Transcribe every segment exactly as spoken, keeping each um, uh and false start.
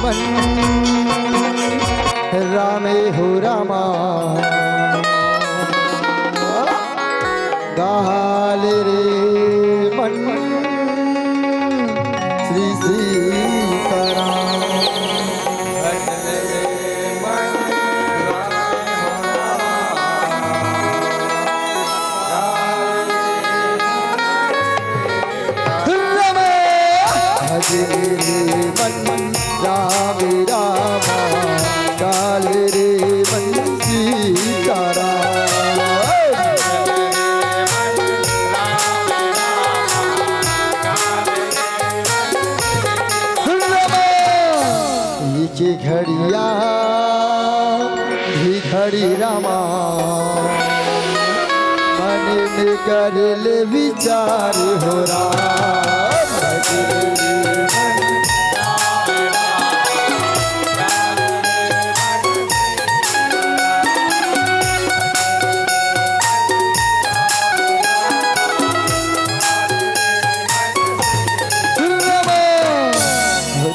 मन रामे हो रामा, गाल रे मन श्री सीताराम। राम भजे रे मन राम रामा, गाल रे मन सीताराम। सुन रे बा, एक घड़िया भिखड़ी रामा, मन में कर ले विचार हो राम।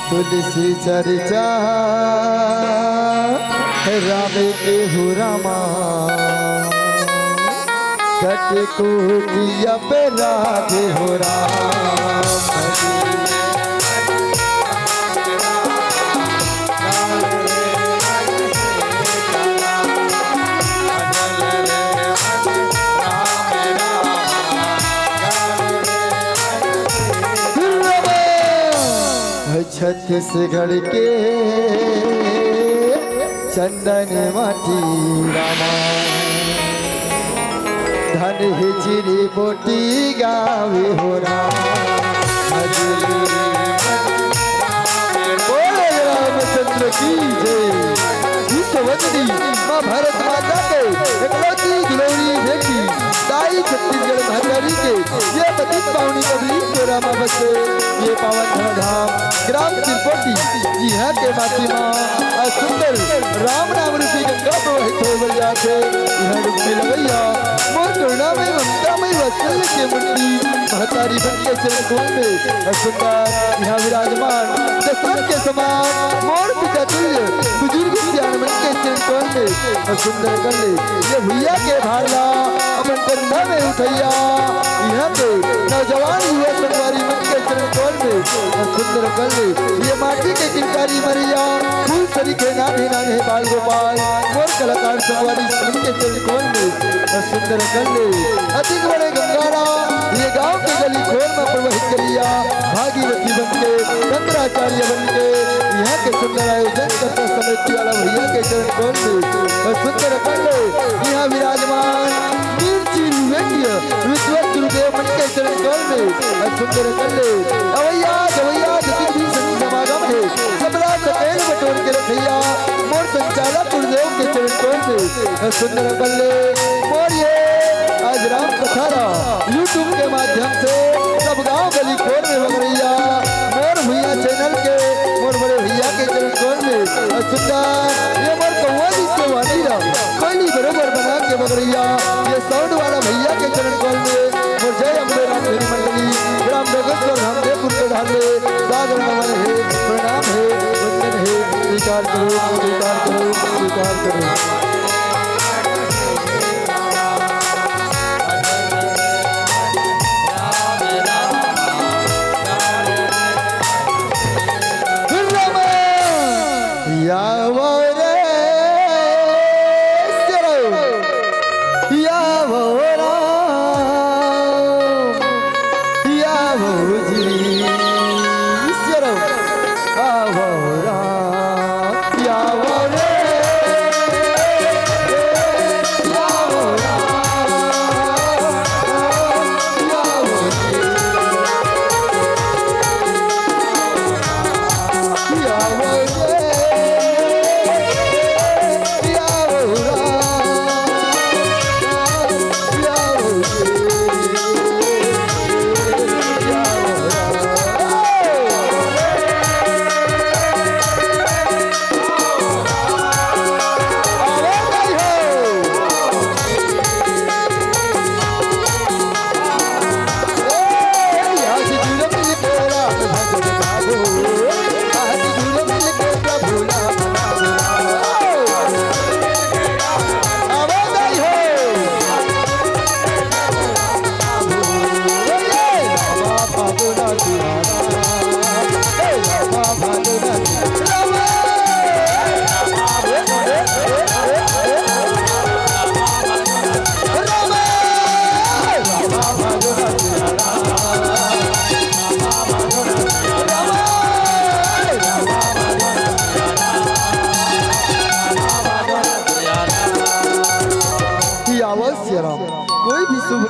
तुलसी चर्चा राम के हो रामा, कटे कोटि अपराध हो राम। छत्तीसगढ़ के चंदन माटी रामा, धन हे चिरी बोटी गावे हो राम। बोले रामचंद्र की जय। विश्ववंदनी माँ भारत माता के एकलौती दुलौरी बेटी दाई छत्तीसगढ़ महतारी के ये पतित पावनी कबीर के रामा बसे ये पावन धन धाम ग्राम त्रिकोटी, जिहाँ के माटी मा अ सुंदर राम नाम रूपी गंगा प्रवाहित होय बर जाथे। इहाँ डुबकी लगइया मोर करुणामय ममतामय वात्सल्य के मूर्ति महतारी बन के चरण कमल में अ सुंदर इहाँ विराजमान दशरथ के समान मोर पिता तुल्य बुजुर्ग सियान मन के चरण कमल में अ सुंदर कर ले ये भुइयाँ के भार ला अपन कंधा में उठइया। इहाँ के नौजवान युवा संगवारी मन के चरण कमल में सुंदर कर ले ये माटी के किलकारी मरइया फूल सरीखे नान्हे नान्हे बाल गोपाल मोर कलाकार संगवारी मन के चरण कमल में सुंदर कर ले। अतिक बड़े गंगारा ये गांव के गली खोर में प्रवाहित करइया भागीरथी बन के शंकराचार्य बन के इहाँ के सुंदर आयोजन करता समिति वाला भइया के चरण कमल में सुंदर कर ले। इहाँ विराजमान वीर चीर वेंद्य विश्वत गुरुदेव मन के चरण कमल में सुंदर कर ले। अवइया जवइया जतिक भी संत समागम हे, सबला सकेल बटोर के रखइया, मोर संचालक गुरुदेव के चरण कमल में सुंदर कर ले। मोर ये आज राम कथा ला YouTube के माध्यम से सब गांव गली खोर में बगरइया, मोर भुइयाँ चैनल के मोर बड़े भइया के चरण कमल में सुंदर ये मोर कौआ जी से वाणी ला कोयली बरोबर बना के बगरइया ये साउंड वाला भइया के चरण कमल में मोर जय अम्बे रामधुनी मंडली ग्राम डोगेश्वर धाम देवपुर के धाम में सादर नमन हे, प्रणाम हे, वंदन हे। स्वीकार करो, स्वीकार करो, स्वीकार करो। या वो रे शेरो, या वो राम, या वो जी शेरो, या वो राम, या वो रे।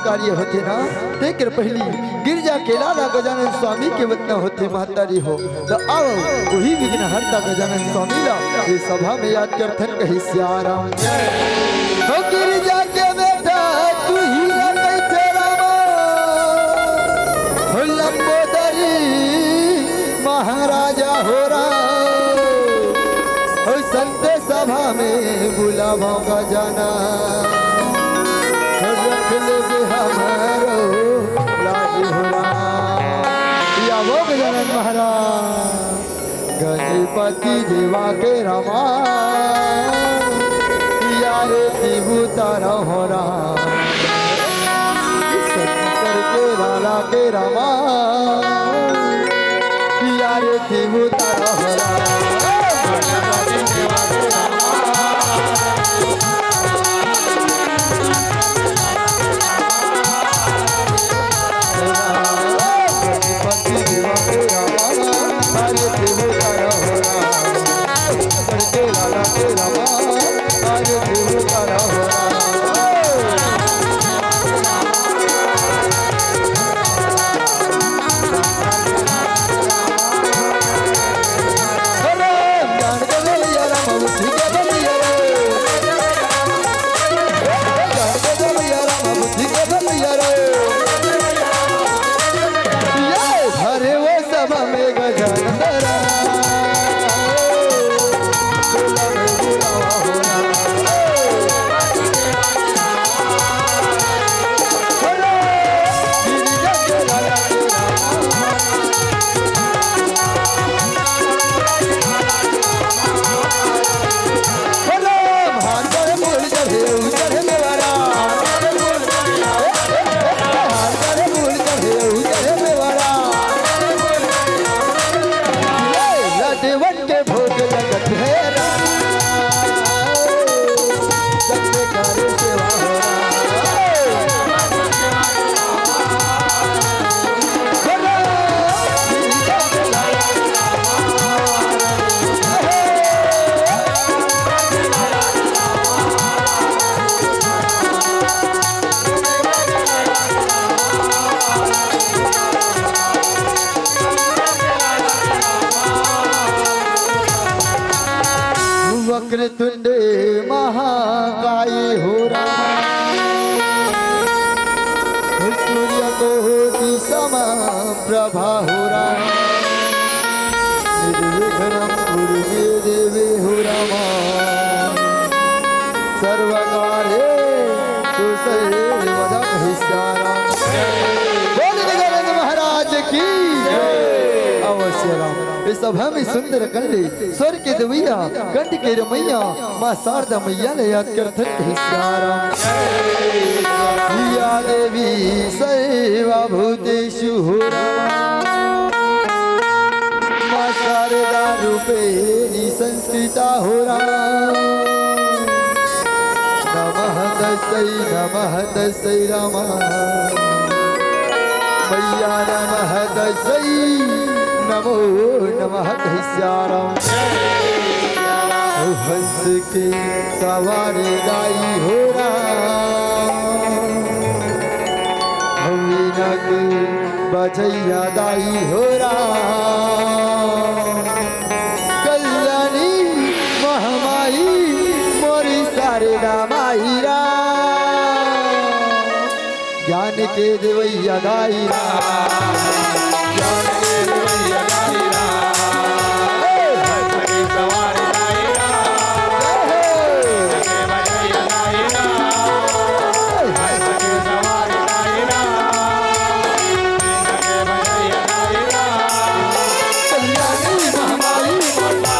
कार्य होथे ना, तेकर पहिली गिरजा के लाला गजानन स्वामी के वतना होथे महतारी हो। त आओ, उही विघ्नहर्ता गजानन स्वामी ला ये सभा में याद करथन, कही सियाराम। हो गिरजा के बेटा तू ही ला कहिथे रामा, हो लंबोदरी महाराजा हो राम, हो संत सभा में बुलावों गजानन, हो रख लेबे हमरो लाज हो राम। या वो गजानन महाराज। गणपति देवा के रमा, या रे तिबुतारा हो राम। शंकर के लाला के रमा, या रे तिबुतारा हो राम। वक्रतुंड महाकाय हो राम, सूर्य कोटि समप्रभा हो राम, निर्विघ्नं कुरु मे देव हो राम, सर्वकार्येषु सर्वदा। कही सियाराम। बोल गजानन महाराज की। अवश्य राम। ये सभा में सुंदर कंठ स्वर के देवैया, कंठ के रमैया, माँ शारदा मैया ला याद करथन, कही सियाराम। या देवी सर्वभूतेषु हो राम, माँ शारदा रूपेण संस्थिता हो राम। नमः तस्यै, नमः तस्यै राम। मैया नमः तस्यै, नमो नमः। कही सियाराम। हंस के सवार दाई हो राम, वीणा के बजैया दाई हो राम, कल्याणी महामाई मोरी शारदा माई राम। ज्ञान के देवैया दाई राम, ज्ञान के देवैया दाई राम, हंस के सवार दाई राम, हंस के बजैया दाई राम, हंस के सवार दाई राम, हंस के बजैया दाई राम, कल्याणी महामाई मोटा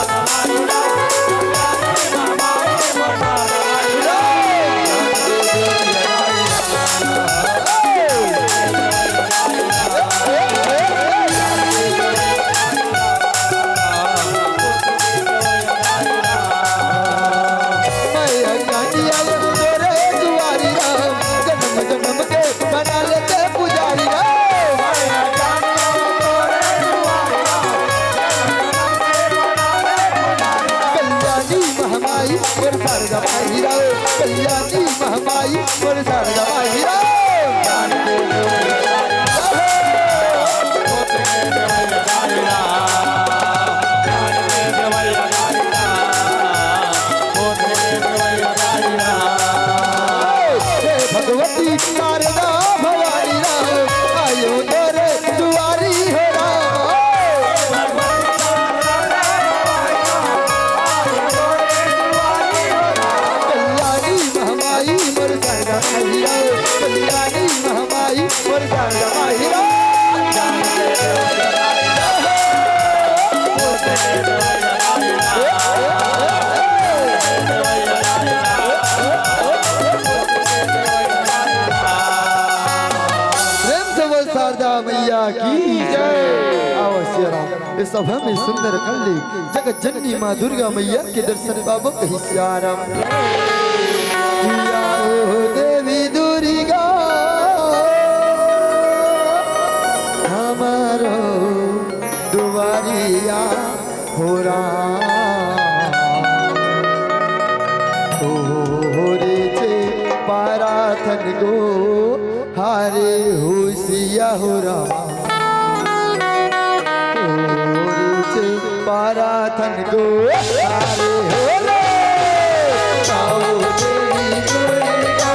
मैया की जय। आओ सिया राम, ये सभा में सुंदर कर ले, जगत जननी माँ दुर्गा मैया के दर्शन पाबो कही सिया राम। या हो देवी दुर्गा, हमारो दुआरिया हो राम। तोहरे से पाराथन को हारे हो सिया हो राम। तोहरे से पाराथन को हारे हो रे। आओ देवी दुर्गा।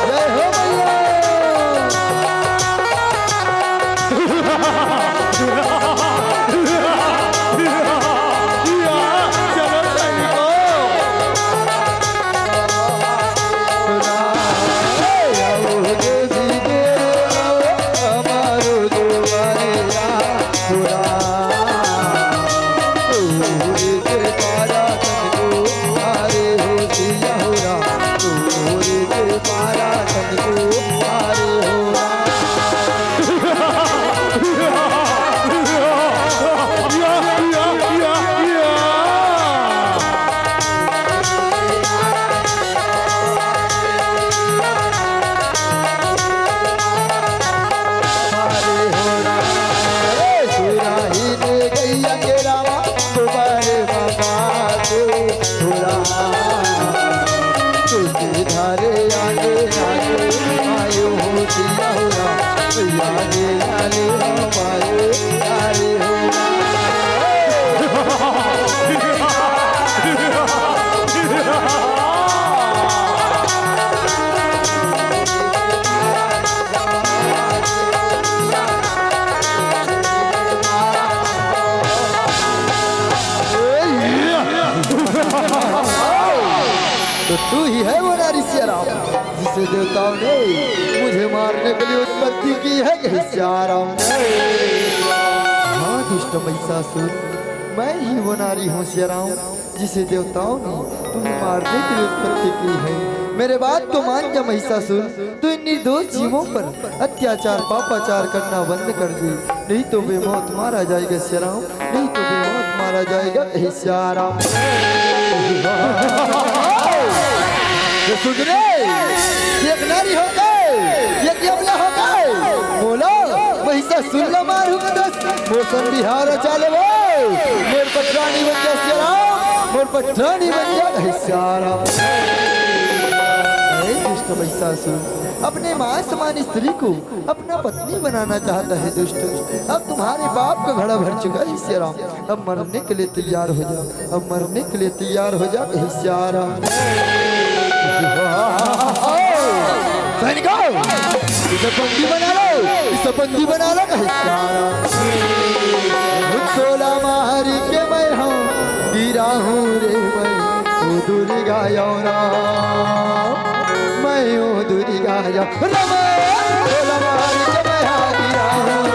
जय हो मैया। तो तू ही है वो नारी सिया राम, जिसे देवताओं ने मुझे मारने के लिए उत्पत्ति की है, कही सिया राम। हाँ दुष्ट महिषासुर, मैं ही वो नारी हूँ सिया राम, जिसे देवताओं ने तुम्हें मारने के लिए उत्पत्ति की है। मेरे बात को मान जा महिषासुर, तू इन निर्दोष जीवों पर अत्याचार पापाचार करना बंद कर दे, नहीं तो बेमौत मारा जाएगा सिया राम, नहीं तो बेमौत मारा जाएगा। हे सिया राम। ये सुन रे, ये एक नारी हो गए, ये एक अबला हो गए। बोलो, महिषासुर ला मारू का दस, मौसम बिहार चाले वो, मोर पटरानी बन जा सिया राम, मोर पटरानी बन जा। हे सिया राम। हे दुष्ट महिषासुर, अपने माँ समान स्त्री को अपना पत्नी बनाना चाहता है दुष्ट। अब तुम्हारे पाप का घड़ा भर चुका है सिया राम, अब मरने के लिए तैयार हो जाओ, अब मरने के लिए तैयार हो जाओ हे सिया राम। सैनिकों, इसे बंदी बना लो, इसे बंदी बना लो हे सिया राम। तोला मारी के मैं हूँ, गिरा हूँ रे मैं, ओ दुर्गा यौरा। मैं ओ दुर्गा या रमण, रमण के मैं हाजिर हूँ।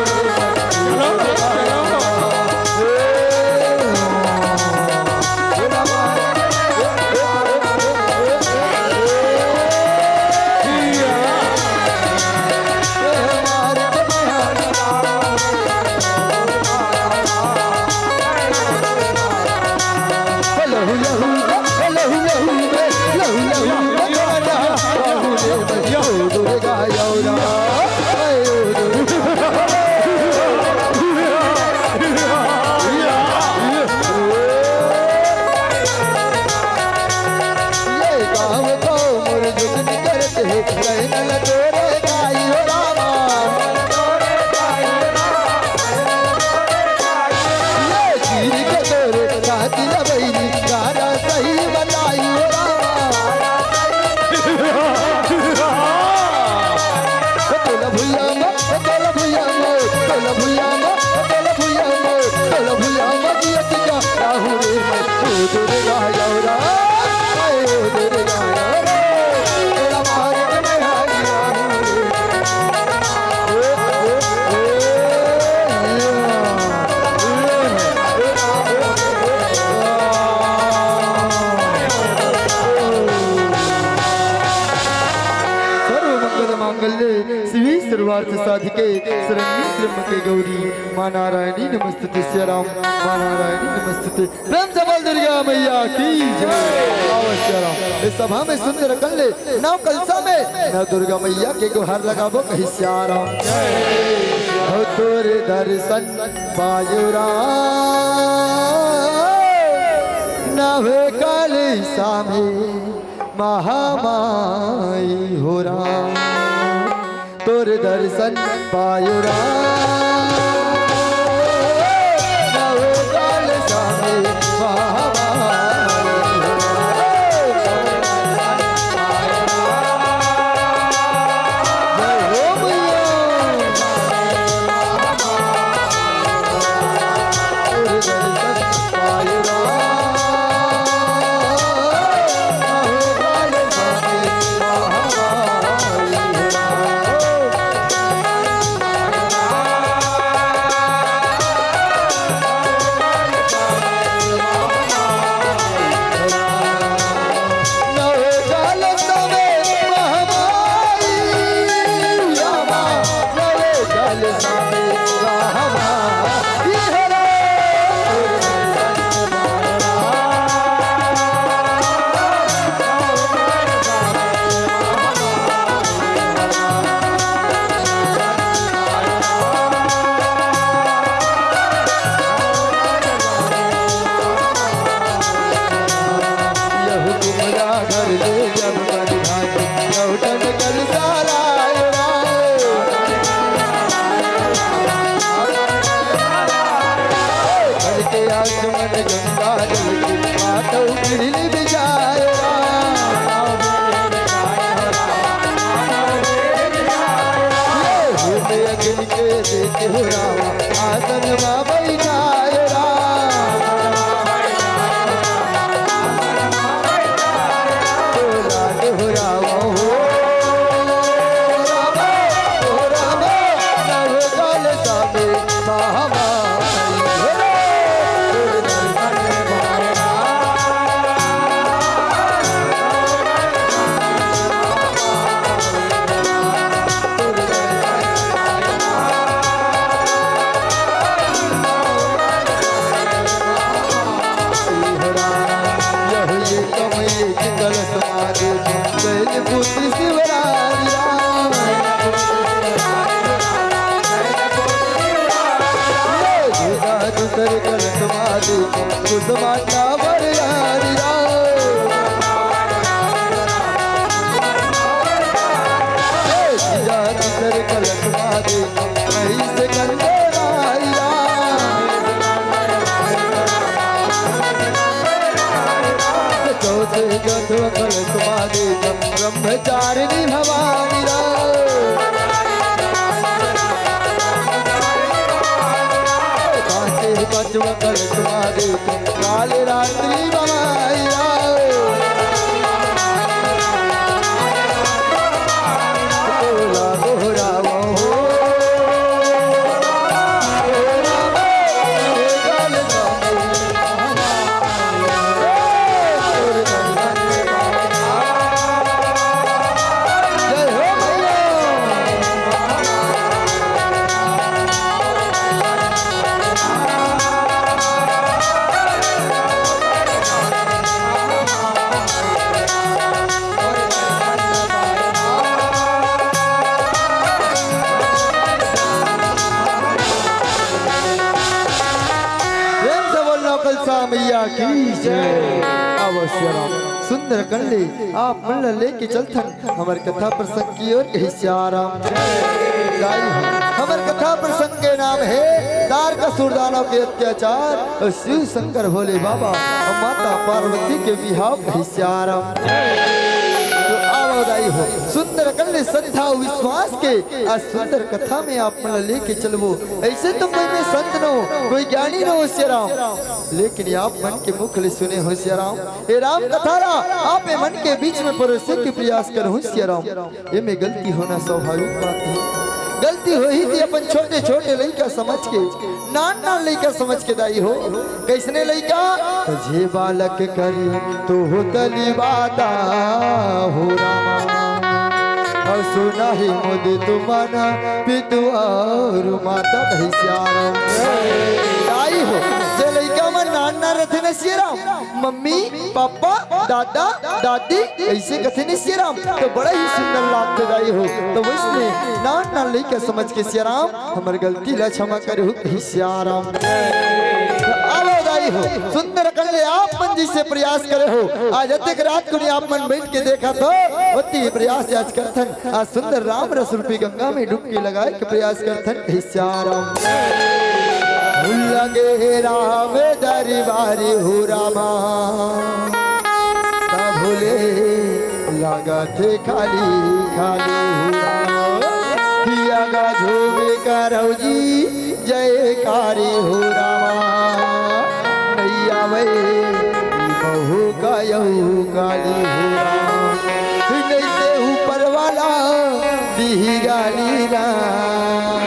अर्थ साधिके शरण्ये त्र्यंबके गौरी, माँ नारायणी नमस्तुते सिया राम, माँ नारायणी नमस्तुते। प्रेम से बोल दुर्गा मैया की जय। अवश्य राम। इस सभा में सुंदर कल्ले नौ कलसा में नौ दुर्गा मैया के गुहार लगाबो कही सिया राम। हो तोर दर्शन पायो राम, नवे कलसा में महामाई हो राम। तोर दर्शन पायो राम। नवे काल सामे महामाई। जय हो मैया। तोर दर्शन पायो राम। नवे काल सामे महामाई। ब्रह्मचारिणी भवानी राम। पांचे पचवा कल तुम्हारे काल रात्रि भवानी राम। तोला दोहरावा हो। प्रेम से बोल नौ कलसा मैया की जय। अवश्य राम। सुंदर कल्ले आप मन ला लेके चलथन हमर कथा प्रसंग की ओर। कही सिया राम। दाई हो, हमर कथा प्रसंग के नाम हे दार का सुरदानव के अत्याचार और शिव शंकर भोले बाबा और माता पार्वती के बिहाव। कही सिया राम। तो आवो दाई हो, सुंदर कल्ले श्रद्धा विश्वास के आज सुंदर कथा में आप मन ला लेके चलबो। ऐसे तो कोई मैं संत न हो, कोई ज्ञानी न हो सिया राम, लेकिन ये आप मन के मुख ले सुने हो सिया राम। ये राम कथा ला आप ये मन के बीच में परोसे के प्रयास करहु सिया राम। ये में गलती होना स्वाभाविक बात है। गलती होही थी अपन छोटे छोटे लइका समझ के, नान नान लइका समझ के दाई हो। कैसने लइका? तो जे बालक करी तो हो तली बाता हो रामा। सुना ही मुदे तुमन पितु और माता कहि सियाराम। दाई हो, जे लइका मन नान नान रथे न सियाराम, मम्मी, पापा, दादा, दादी, अइसे कथे न सियाराम, तो बड़ा ही सुंदर लागथे दाई हो। तो वइसने नान नान लइका समझ के सियाराम, हमर गलती ला क्षमा करे हो कहि सियाराम। आवो दाई हो, सुंदर कर ले आप मन जइसे प्रयास करे हो। आज अतेक रात कुनी आप मन बइठ के देखत हो, ओती प्रयास आज करथन। आज सुंदर राम रस रूपी गंगा में डुबकी लगाए के प्रयास करथन कहि सियाराम। लगे हे राम दरबारी हो रामा, तब ले लागत हे खाली खाली हो रामा। किया गा झूमे करौ जी जयकारी हो रामा, नैया वै बहू का यहू काली हो रामा। नइते ऊपर वाला दिही गाली राम।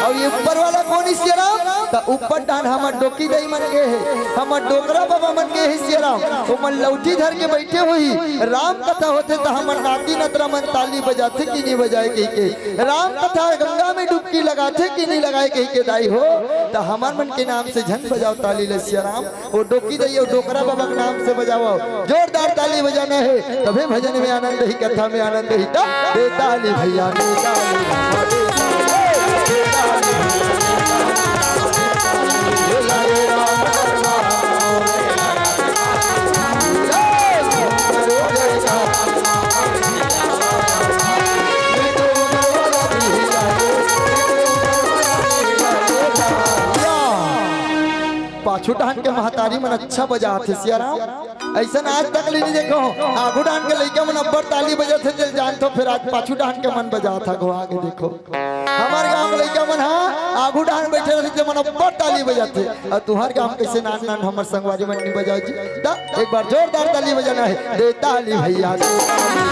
अउ ये ऊपर वाला कोन हे सियाराम? त ऊपर डाहन हमर डोकी दाई मन गे हे, हमर डोकरा बाबा मन गे हे सियाराम। ओमन लौठी धर के बइठे होही। राम कथा होथे त हमर नाती नतरा मन ताली बजाथे कि नइ बजाए कहिके। राम कथा गंगा में डुबकी लगाथे कि नइ लगाए कहिके दाई हो, त हमर मन के नाम से झन बजाव ताली ल सियाराम। ओ डोकी दाई अउ डोकरा बाबा के नाम से बजावव। जोरदार ताली बजाना हे, तभे भजन में आनंद ही, कथा में आनंद ही। त दे ताली भइया, दे ताली भइया, दे ताली भइया। पाछू डाहन के महतारी मन अच्छा बजात हे सियाराम, अइसन आज तक ले नइ देखे हों। आगू डाहन के लइका मन अब्बड़ ताली बजात हे, तेला जानथो, फेर आज पाछू डाहन के मन बजात हे। आगू आगे देखो, हमर गांव के लइका मन ह आगू डाहन बइठे रहिथे, तेमन अब्बड़ ताली बजाथे। अउ तुंहर गांव कइसे नान नान हमर संगवारी मन नइ बजाव जी? त एक बार जोरदार ताली बजाना हे। दे ताली भइया, दे ताली।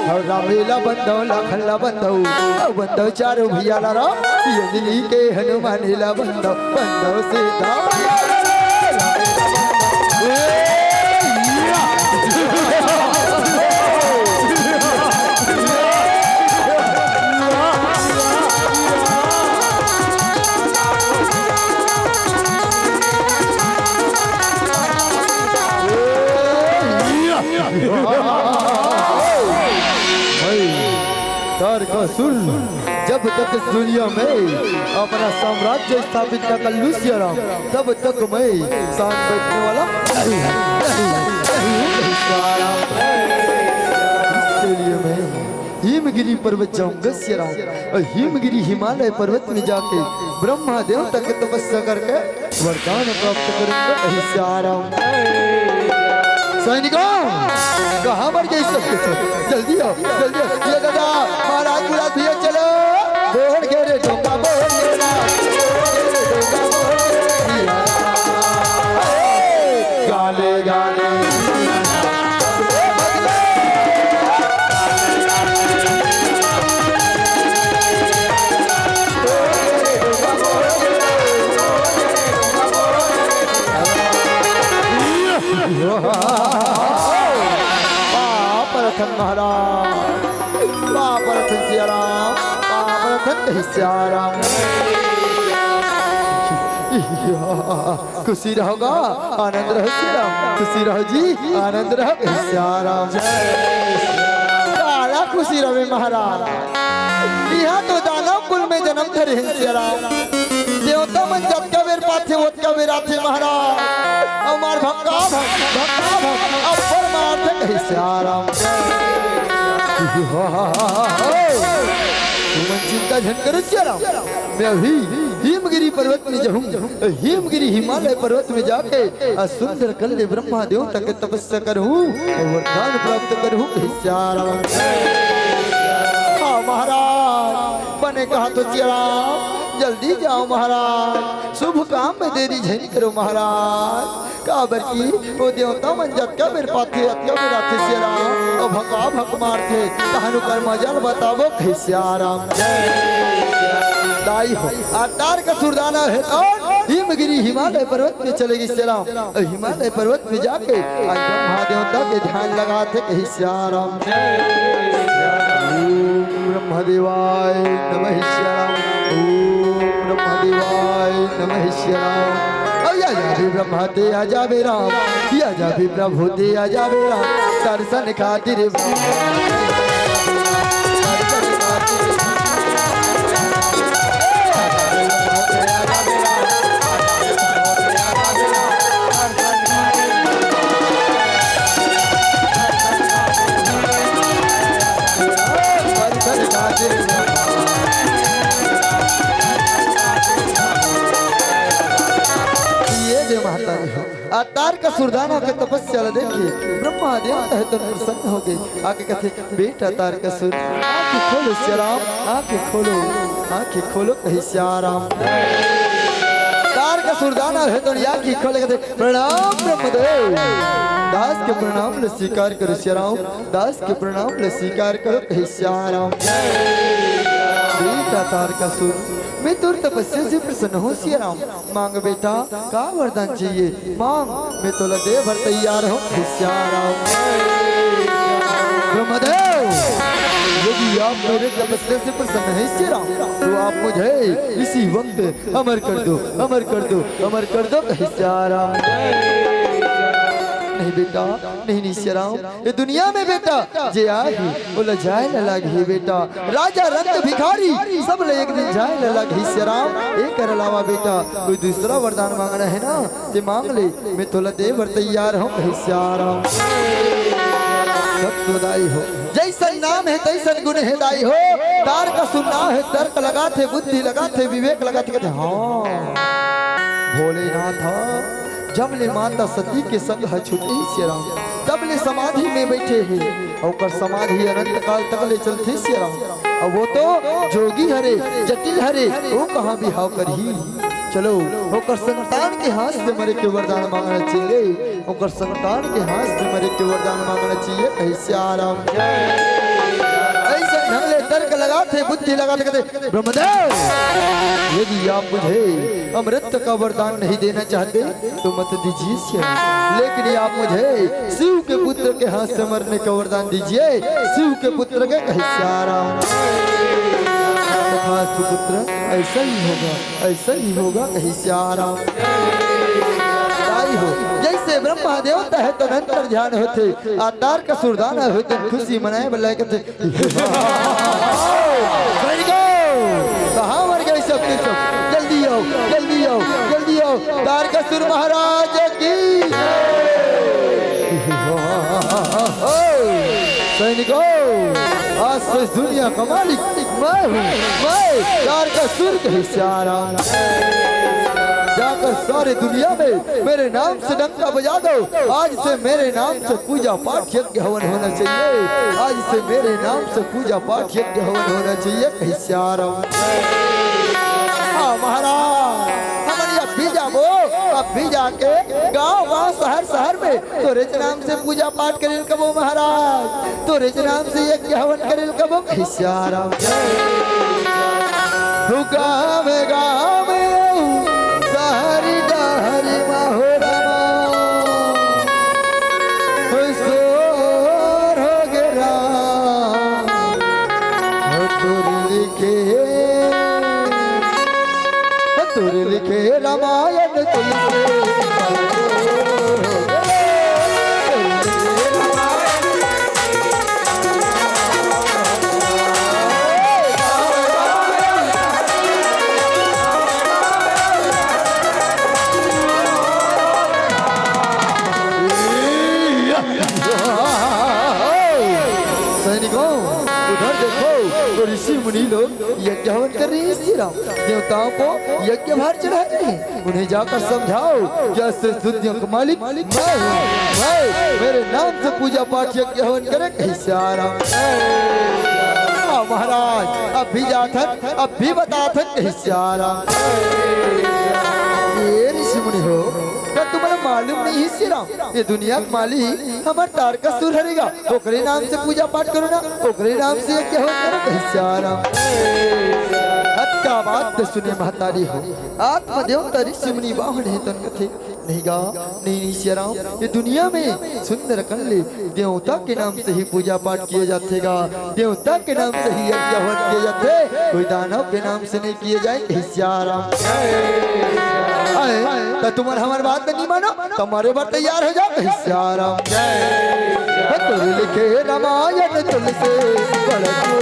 अउ रामे ला बंदव, लखन ला बंदव, अउ बंदव चारों भइया ला राम। ये दिल्ली के हनुमान ला बंदव, बंदव सीता मैया ला राम। भाई, तारकासुर, जब तक इस दुनिया में अपना साम्राज्य स्थापित न कर लूं सियाराम, तब तक मैं शांत बैठने वाला नहीं, नहीं, नहीं, नहीं। इसके लिए मैं हिमगिरी पर्वत जाऊंगा सियाराम। और हिमगिरी हिमालय पर्वत में जाके ब्रह्मा देवता की तपस्या करके वरदान प्राप्त करूंगा। हे सियाराम। सैनिकों, कहाँ मर गए सब के सब? जल्दी आओ, जल्दी आओ। ये दादा, महाराज बुला दिए, चलो। बोल के रे डोंगा, बोल के रे। गाले, गाले। पाप रतन महाराज, पाप रतन सियाराम, पाप रतन सियाराम। खुशी रहो गा, आनंद रहो सियाराम, खुशी रहो जी, आनंद रहो सियाराम। काला खुशी रहे महाराज। इहाँ तो दानव कुल में जनम धरे हे सियाराम। देवता मन जतका बेर पाथे, ओतका बेर आथे महाराज। अउ मार भक्का भक, भक्का भक, अब्बड़ मारथे कहे सियाराम। तुमन चिंता झन करो सियाराम, मैं अभी हिमगिरी पर्वत में जाहूँ, हिमगिरी हिमालय पर्वत में जाके अ सुंदर कल्ले ब्रह्मा देवता के तपस्या करहूँ अउ वरदान प्राप्त करहूँ कहे सियाराम। हाँ महाराज, बने कहा तो सियाराम। जल्दी जाओ महाराज, शुभ काम में देरी झन करो महाराज। काबर कि वो देवता मन जतका बेर पाथे, अतका बेर आथे सियाराम, अउ भका भक मारथे, तहन ओकर मजा ल बताबो कहे सियाराम। दाई हो, अवतार का सुरदाना हे तो हिमगिरी हिमालय पर्वत में चले गे सियाराम। अउ हिमालय पर्वत में जाके आज ब्रह्मा देवता के ध्यान लगाथे कहे सियाराम। ओम ब्रह्मदेवाय नमः सियाराम। ओम ब्रह्मदेवाय नमः सियाराम। अउ या जाबे ब्रह्मा ते या जाबे राम, या जाबे प्रभु ते या जाबे राम, दर्शन खातिर ये दे महतारी हो। अवतार का सुरदाना के तपस्या ल देख के ब्रह्मा देवता हे तो प्रसन्न हो गे। आके कथे, "बेटा तारकासुर, आँखी खोलो सियाराम, आँखी खोलो, आँखी खोलो," कहे सियाराम। तारकासुर दानव हे तो आँखी खोले कथे, "प्रणाम ब्रह्मदेव, दास के प्रणाम ल स्वीकार करो सियाराम, दास के प्रणाम ल स्वीकार करो," कहे सियाराम। बेटा तारकासुर, मैं तोर तपस्या से प्रसन्न हों सियाराम। मांग बेटा, का वरदान चाहिए? मांग, मैं तोला दे बर तैयार हों, कहे सियाराम। ब्रह्मदेव, यदि आप मेरे तपस्या से प्रसन्न हैं सियाराम, तो आप मुझे इसी वक्त अमर कर दो, अमर कर दो, अमर कर दो, कहे सियाराम। नहीं बेटा, नहीं, नहीं सियाराम, ये दुनिया में बेटा जे आही, ओला जाए ला लागही बेटा। राजा रंक भिखारी, सब ले एक दिन जाए ला लागही सियाराम। एकर अलावा बेटा कोई दूसरा वरदान मांगना है ना, ते मांग ले, मैं तोला दे बर तैयार हों, कहे सियाराम। सत तो दाई हो, जैसन नाम है तैसन गुण है दाई हो। तारकासुर नाम है, तर्क लगाथे, बुद्धि लगाथे, विवेक लगाथे, कथे, "हाँ भोलेनाथ, जब ले माता सती के संग ह छूटे सियाराम, तब ले समाधि में बैठे हे, ओकर समाधि अनंत काल तक ले चलथे सियाराम। अब वो तो जोगी हरे, जटिल हरे, वो कहाँ बिहाव करही? चलो, ओकर संतान के हाथ से मरे के वरदान मांगना चाहिए, ओकर संतान के हाथ से मरे के वरदान मांगना चाहिए," कहे सियाराम। ऐसे ढंग ले तर्क लगाथे, बुद्धि लगाथे, कथे, "ब्रह्मदेव, यदि आप मुझे अमृत का वरदान नहीं देना चाहते तो मत दीजिए सियाराम, लेकिन आप मुझे शिव के पुत्र के हाथ से मरने का वरदान दीजिए, शिव के पुत्र के," कहे सियाराम। तथास्तु पुत्र, ऐसा ही होगा, ऐसा ही होगा, कहे सियाराम। ताई हो, जैसे ब्रह्मा देवता हे तो अंतर ध्यान होथे, अवतार का सुरदाना होथे, खुशी मनाए बर लायक थे। सैनिकों, कहाँ मर गए सब के सब? जल्दी आओ, जल्दी आओ, जल्दी आओ। तारकासुर महाराज की। सैनिकों, आज से इस दुनिया का मालिक मैं हूँ, मैं तारकासुर कहे सियाराम। जाकर सारे दुनिया में मेरे नाम से डंका बजा दो। आज से मेरे नाम से पूजा पाठ, यज्ञ हवन होना चाहिए। आज से मेरे नाम से पूजा पाठ, यज्ञ हवन होना चाहिए, कहे सियाराम। हाँ महाराज, हमन अब भी जाबो, अब भी जाके गांव गांव, शहर शहर में तोरेच नाम से पूजा पाठ करे ल कबो महाराज, तोरेच नाम से यज्ञ हवन करे ल कबो, कहे सियाराम। गाँव गाँव शहर डहर महोरमा, सोर हो गे राम, हो तोर लिखे, हो तोर लिखे रामायण तुलसी। सैनिकों, उधर देखो, तो ऋषि मुनि लोग यज्ञ हवन कर रहे हैं श्री राम। देवताओं को यज्ञ भार चढ़ा रहे हैं। उन्हें जाकर समझाओ कि आज से इस दुनिया का मालिक मैं हूँ। मैं, मेरे नाम से पूजा पाठ, यज्ञ हवन करे, कहे सियाराम। हाँ महाराज, अभी जात हन, अभी बतात हन, कहिस सियाराम। ए ऋषि मुनि हो, का तुम्हला मालूम नहीं हे सियाराम? ये दुनिया के मालिक हमर तारकासुर हरे गा, ओकरे नाम से पूजा पाठ करो ना, ओकरे नाम से यज्ञ हवन करो, कहिस सियाराम। अतका बात त सुने महतारी हो, आत्मदेवता ऋषि मुनि बाहन हे तन कथे, नहीं गा, नहीं, नहीं सियाराम, ये दुनिया में सुंदर कन ले देवता के नाम से ही पूजा पाठ किया जाथे गा, देवता के नाम से ही यज्ञ हवन किया जाथे, कोई दानव के नाम से नहीं किया जाए, कहिस सियाराम। आए, त तुम्हर हमर बात नहीं मानो, त मरे बर तैयार हो जाओ, कहिस सियाराम। तुल लिखे रामायण तुलसी बड़ को।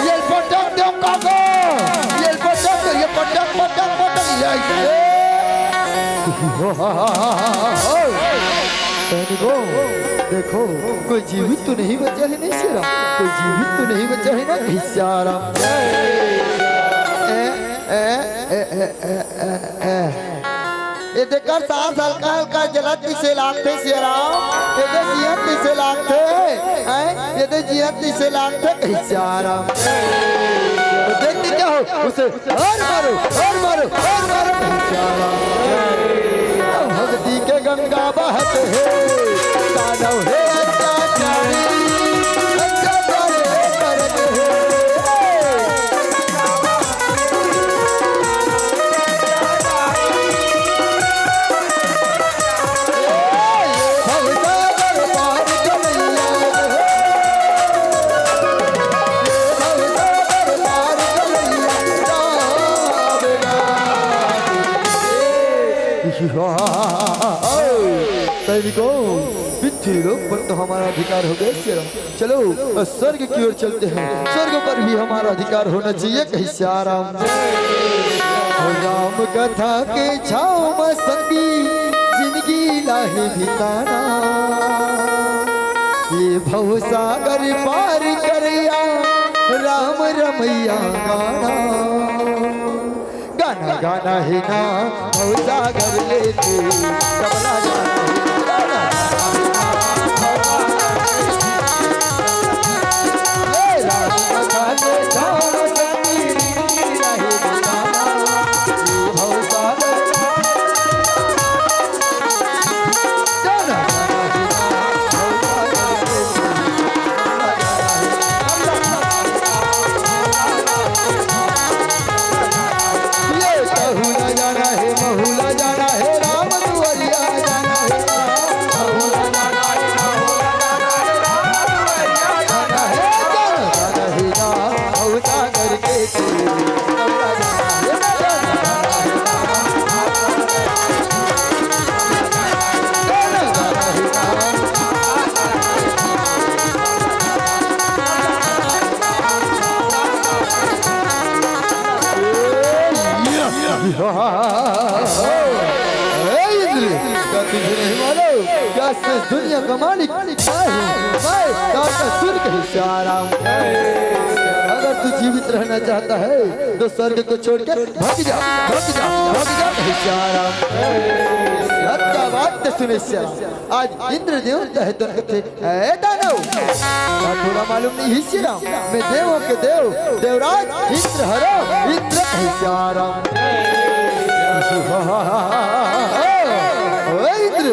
ये पटक दो काका, ये पटक, ये पटक, पटक, पटक, ये ऐसे। सैनिकों, देखो, कोई जीवित तो नहीं बचा है, नहीं सियाराम? कोई जीवित तो नहीं बचा है ना, सियाराम? ए, ए, ए, ए, ए, ए, ए। ये देखा, सांस हल्का हल्का चलत तइसे लागथे सियाराम, ये दे जियत तइसे लागथे, हैं? ये दे जियत तइसे लागथे, सियाराम। तो देखते क्या हो, उसे और मारो, और मारो, और मारो, सियाराम। भक्ति के गंगा बहत हे, दानव हे अत्याचारी, अत्याचार हे करत हे। सैनिकों, पृथ्वी लोक पर तो हमारा अधिकार हो गया, सियाराम। चलो, स्वर्ग की ओर चलते हैं, स्वर्ग पर भी हमारा अधिकार होना चाहिए, कहिस सियाराम। राम कथा के छाँव म संगी, जिनगी ला हे बिताना। ये भवसागर पार करइया, राम रमइया गाना। गाना गाना हे ना, भवसागर ले तू, तबला गाना हे ना। ए इंद्र, का तुझे नहीं मालूम कि आज से इस दुनिया का मालिक मैं हूँ, मैं तारकासुर कहिस सियाराम। अगर तू जीवित रहना चाहता है तो स्वर्ग को छोड़ के भग जा, भग जा, भग जा, कहिस सियाराम। अतका बात तो सुने सियाराम। आज इंद्र देवता हे तन कथे, ए दानव, का तोला मालूम नहीं हे सियाराम? मैं देवों के देव, देवराज इंद्र हरँव, इंद्र कहिस सियाराम। ओए इंद्र,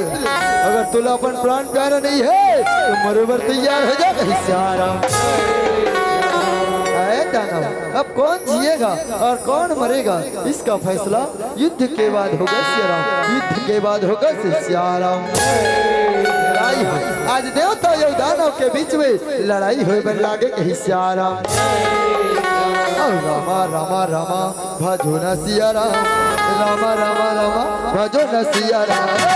अगर तोला अपन प्राण प्यारा नहीं हे तो मरे बर तैयार हो जा, कहिस सियाराम। ए दानव, अब कौन जिएगा और कौन मरेगा, इसका फैसला युद्ध के बाद होगा सियाराम, युद्ध के बाद होगा सियाराम। लड़ाई हो, आज देवता अउ दानव के बीच में लड़ाई होय बर लागे, कहिस सियाराम। ओ रामा, रामा, रामा, भजो न सियाराम, रामा, रामा, रामा, भजो न सियाराम।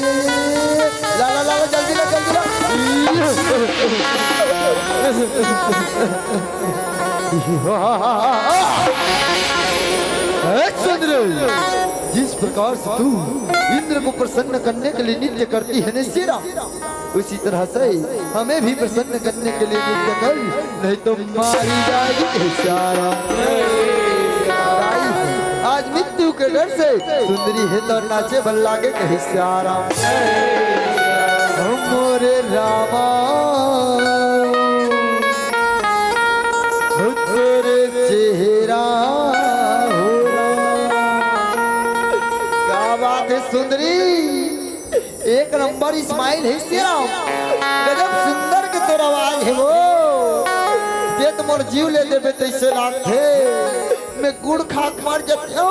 ला, ला, ला, ला, जल्दी ला, जल्दी ला। ए चंद्र, जिस प्रकार से तू इंद्र को प्रसन्न करने के लिए नृत्य करती है ना शेरा, उसी तरह से हमें भी प्रसन्न करने के लिए नृत्य कर, नहीं तो मारी जाएगी कहे श्याम। आज मृत्यु के डर से सुंदरी हे तो नाचे भल लागे कहे श्याम। मोरे रामा, तेरे चेहरा हो रामा। क्या बात है सुंदरी, एक नंबर smile हे श्याम। गजब सुंदर के तोर आवाज हे वो। दे तो मोर जीव ले देबे तइसे लागथे। में गुड़ खा के मर जातेंव,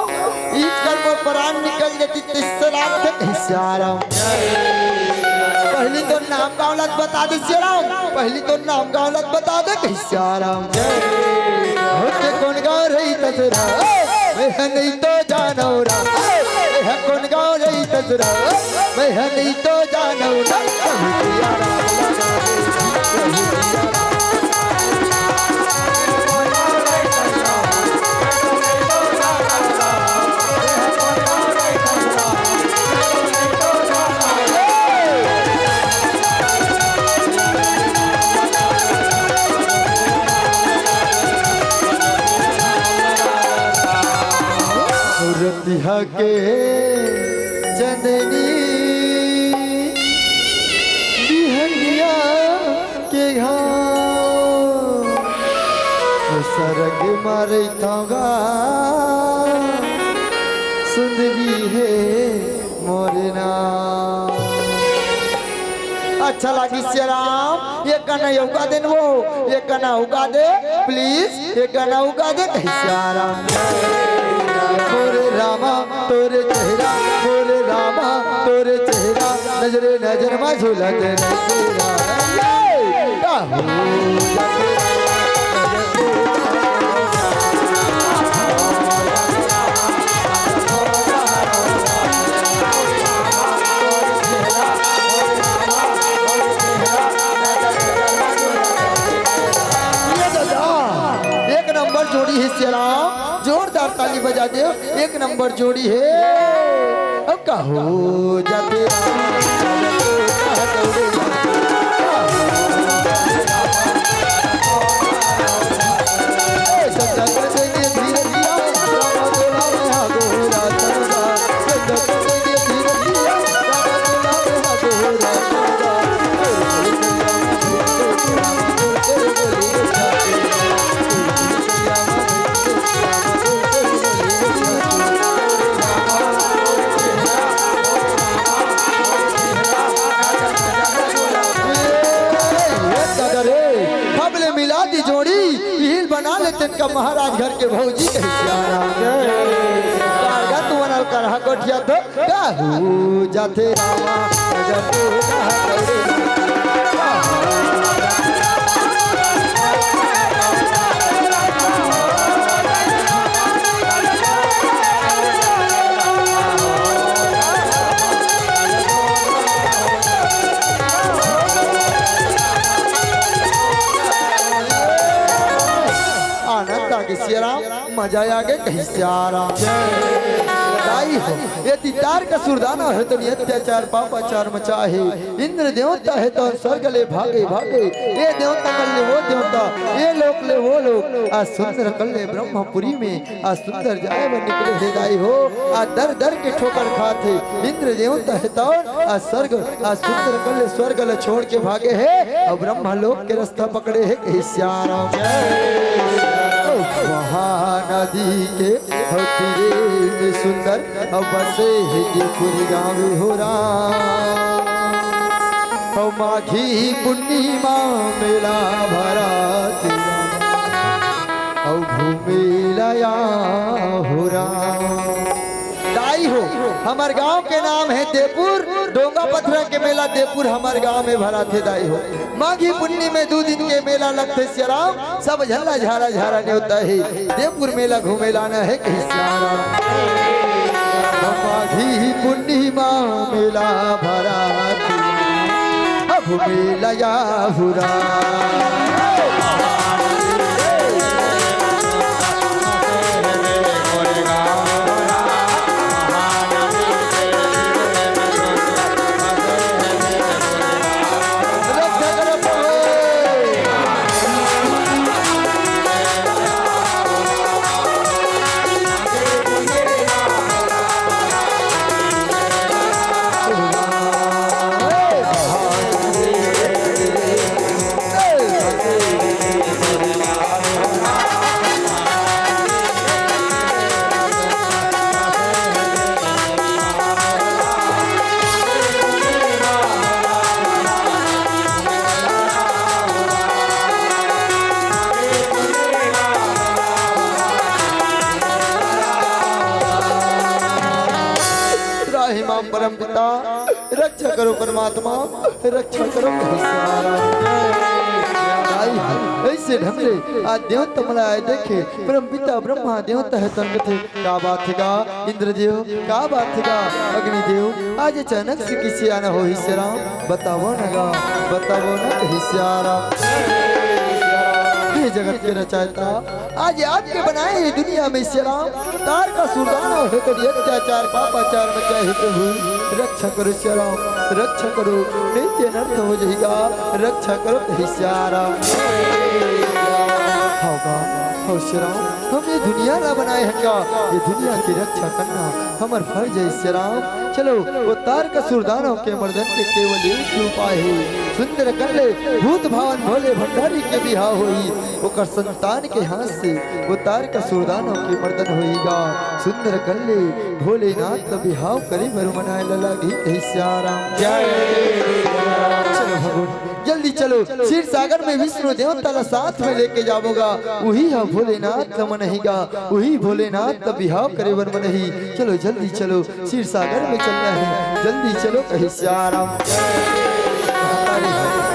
इही कर मोर परान निकल जातिस, तइसे लागथे कहि सियाराम। पहिली तोर नाम गाँव ला बता दे सियाराम, पहिली तोर नाम गाँव ला बता दे कहि सियाराम। होथे कोन गाँव रही तसरा, मैं ह नहीं तो जानव रा। मैं ह कोन गाँव रही तसरा, मैं ह नहीं तो जानव रा। कहि सियाराम। रतिहा के चंदनी बिहनिया के घाम, सरग मारे थोंगा सुंदरी हे मोरे नाम। अच्छा लागिस सियाराम, एक गाना अउ गा दे न वो, एक गाना अउ गा दे, please, एक गाना अउ गा दे कहि सियाराम। मोरे रामा तोरे चेहरा, मोरे रामा तोरे चेहरा, नजरे नजर मा झूलत नसेरा। ये! का हो? ये दादा, एक नंबर जोड़ी हे सियाराम, जोरदार ताली बजा देव, एक नंबर जोड़ी हे। अब का हो जाते ए, दादा रे, अब ले मिला दी जोड़ी, हील बना ले तेन का महाराज घर के भौजी कहि सियाराम। कारगा तू बनल करहा गोठिया तो काहू जाथे रामा, जब तू कहा करे। आनंद आ गे सियाराम, मजा आ गे कहि सियाराम। दाई हो, ये तितार का सुरदाना हे तो अत्याचार पापाचार मचा हे। इंद्र देवता हे तो स्वर्ग ले भागे भागे, ये देवता कर ले वो देवता, ये लोक ले वो लोक, आ सुंदर कर ले ब्रह्मपुरी में आ सुंदर जाए बर निकले हे दाई हो, आ दर दर के ठोकर खात हे। इंद्र देवता हे तौन आ स्वर्ग, आ सुंदर कर ले स्वर्ग ल छोड़ के भागे हे, अउ ब्रह्मा लोक के रास्ता पकड़े हे कहि सियाराम। ओ महानदी के हो तीरे में सुंदर, अउ बसे हे देवपुरी गाँव हो राम। अउ माघी पुन्नी मा मेला भराथे, अउ घूमे ला आव हो राम। दाई हो, हमर गांव के नाम हे देवपुर, डोंगा पथरा के मेला देवपुर हमर गांव में भराथे दाई हो। माघी पुन्नी में दू दिन के मेला लगथे सियाराम, सब झन ला झारा झारा नेवता हे। देवपुर मेला घूमे ला आना हे कहि सियाराम। माघी पुन्नी मा मेला भराथे, अब मेला आव हो राम। परम पिता, रक्षा करो परमात्मा, रक्षा करो कहे सियाराम। अइसे ढंग ले आज देवता मन ला आए देखे परम पिता ब्रह्मा देवता हे तन कथे, का बात हे गा इंद्रदेव, का बात हे गा अग्निदेव, आज अचानक से कइसे आना होही सियाराम, बतावव न गा, बतावव न कहे सियाराम। हे जगत के रचयिता, आज आपके बनाए हे दुनिया में सियाराम, तारकासुर दानव हे तो अत्याचार पापाचार मचाए हे प्रभु, रक्षा करो सियाराम, रक्षा करो, नइ ते अनर्थ हो जाही गा, रक्षा करो कहे सियाराम। हव गा, हव सियाराम, हम ये दुनिया ला बनाए हन गा, ये दुनिया के रक्षा करना हमर फर्ज हे सियाराम। चलो, वो तारकासुर दानव के मर्दन के केवल एक ही उपाय हे, सुंदर कर ले भूत भावन भोले भंडारी के बिहाव होही, ओकर संतान के हाथ से वो तारकासुर दानव के मर्दन होही गा। सुंदर कर ले भोलेनाथ बिहाव करे बर मनाए ला लागही कहे सियाराम। जय। चलो भगवान, जल्दी चलो, क्षीर सागर में विष्णु देवता ला साथ में लेके जाबो गा, उही ह भोलेनाथ ला मनही गा, उही भोलेनाथ ला बिहाव करे बर मनही। चलो जल्दी चलो, क्षीर सागर में चलना हे, जल्दी चलो कहे सियाराम।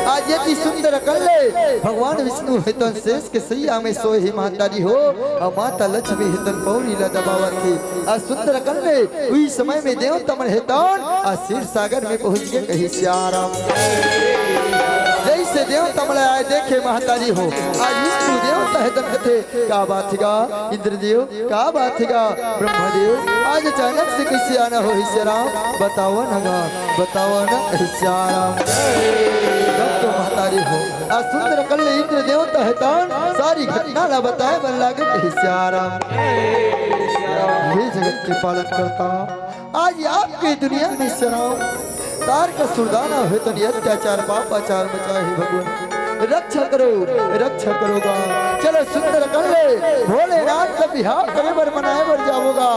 आज यदि सुंदर कर ले भगवान विष्णु हे तन शेष के सैया में सोए हे महतारी हो, अउ माता लक्ष्मी हे तन पौरी ला दबावत हे। आज सुंदर कर ले उही समय में देवता मन हे तन आज क्षीर सागर में पहुंच गे कहे सियाराम। जइसे देवता मन ला आए देखे महतारी हो, आज विष्णु देवता हे तन कथे, का बात हे गा इंद्रदेव, का बात हे गा ब्रह्मदेव, आज अचानक से कइसे आना होही सियाराम, बतावव न गा, बतावव न कहे सियाराम। तब तो महतारी हो, आज सुंदर कर ले इंद्र देवता हे तन सारी घटना ला बताए बर लागे कहे सियाराम। हे जगत के पालन करता, आज आपके दुनिया में सियाराम तारकासुर दानव हे तन अत्याचार पापाचार मचाए हे भगवान, रक्षा करो, रक्षा करो गा। चलो सुंदर कर ले भोलेनाथ ला बिहाव करे बर मनाए बर जाबो गा।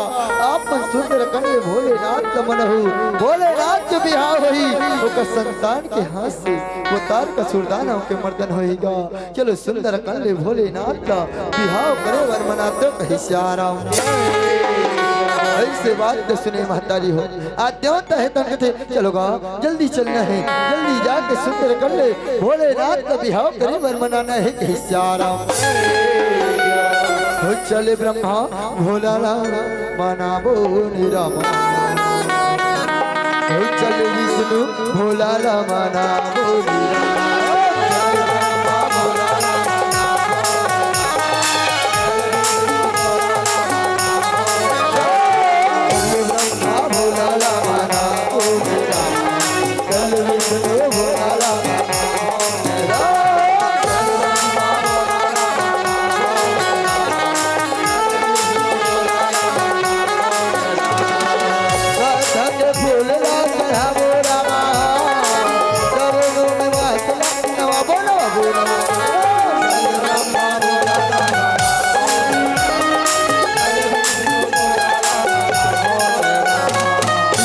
आप मन सुंदर कर ले भोलेनाथ ला मनहू, भोलेनाथ के बिहाव होही, ओकर संतान के हाथ से वो तारकासुर दानव के मर्दन होही गा। चलो सुंदर कर ले भोलेनाथ ला बिहाव करे बर मनाथों कहे सियाराम। अइसे बात तो सुने महतारी हो, आज देवता हे तन कथे, चलो गा जल्दी चलना हे, जल्दी जाके सुंदर कर ले भोलेनाथ ला बिहाव करे बर मनाना हे कहे सियाराम। हो चले ब्रह्मा भोला ला मनाबो निरामा। हो चले विष्णु भोला ला मनाबो निरामा। चले ब्रह्मा भोला ला मनाबो निरामा। चले विष्णु भोला ला मनाबो निरामा।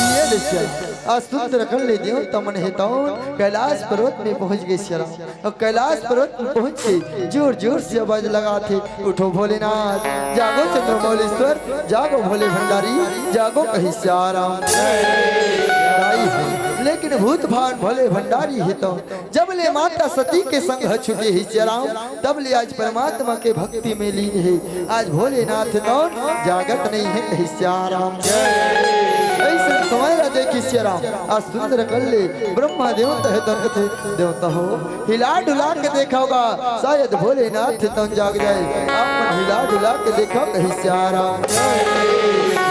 ये देखिए, आज सुंदर कर ले देवता मन हे तौन कैलाश पर्वत में पहुंच गे सियाराम। अउ कैलाश पर्वत में पहुंच के जोर जोर से आवाज लगाथे, उठो भोलेनाथ, जागो चंद्रमौलेश्वर, जागो भोले भंडारी, जागो कहे सियाराम। लेकिन भूत भावन भोले भंडारी हे तौन जब ले माता सती के संग ह छूटे हे सियाराम, तब ले आज परमात्मा के भक्ति में लीन हे। आज भोलेनाथ तौन जागत नइ हे कहे सियाराम। अइसन समय ला देखी सियाराम, आज सुंदर कर ले ब्रह्मा देवता हे तौन कथे, देवता हो हिला डुला के देखव गा, शायद भोलेनाथ तौन जाग जाए। आप मन हिला डुला के देखव कहे सियाराम।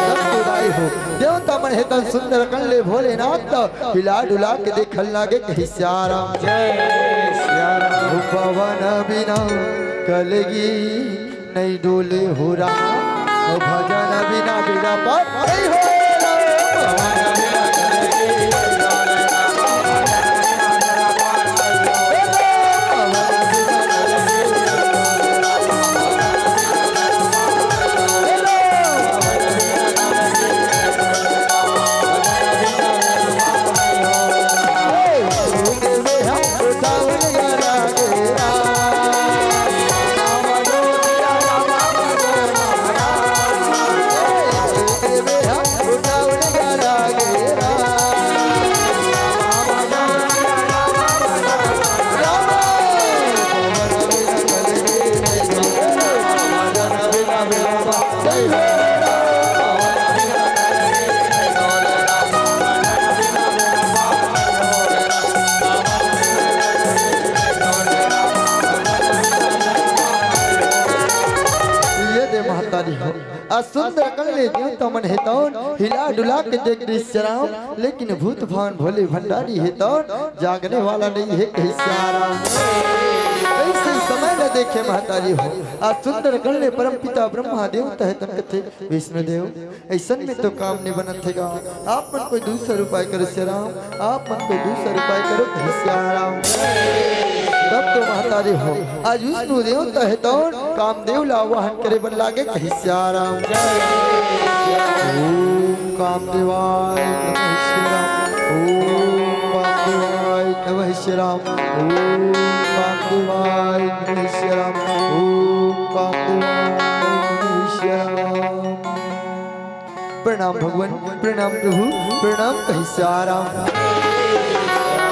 तब तो दाई हो देवता मन हे तौन सुंदर कर ले भोलेनाथ त हिला डुला के देखन लागे कहे सियाराम। जय सियाराम। पवन बिना कलगी नइ डोले हो राम, भजन बिना बेड़ा पार नइ हो राम। अ सुंदर कन ले देवता मन हे तौन हिला डुला के देख दे श्याम, लेकिन भूत भावन भोले भंडारी हे तौन जागने वाला नहीं है कहे श्याम। ऐसे समय न देखे महतारी हो। अ सुंदर कन ले परम पिता ब्रह्मा देवता हे तन कथे विष्णु देव, ऐसन में तो काम नहीं बनत हे गा। आप मन कोई दूसर उपाय करो श्याम, आप मन कोई दूसर उपाय करो कहे श्याम। तब तो महतारी हो, आज विष्णु देवता हे तौन कामदेव ला आवाहन करे बर लागे कहे श्याम। ओम कामदेवाय नमः श्याम। ओम कामदेवाय नमः श्याम। ओम कामदेवाय नमः श्याम। ओम कामदेवाय नमः श्याम। प्रणाम भगवान, प्रणाम प्रभु, प्रणाम कहे श्याम।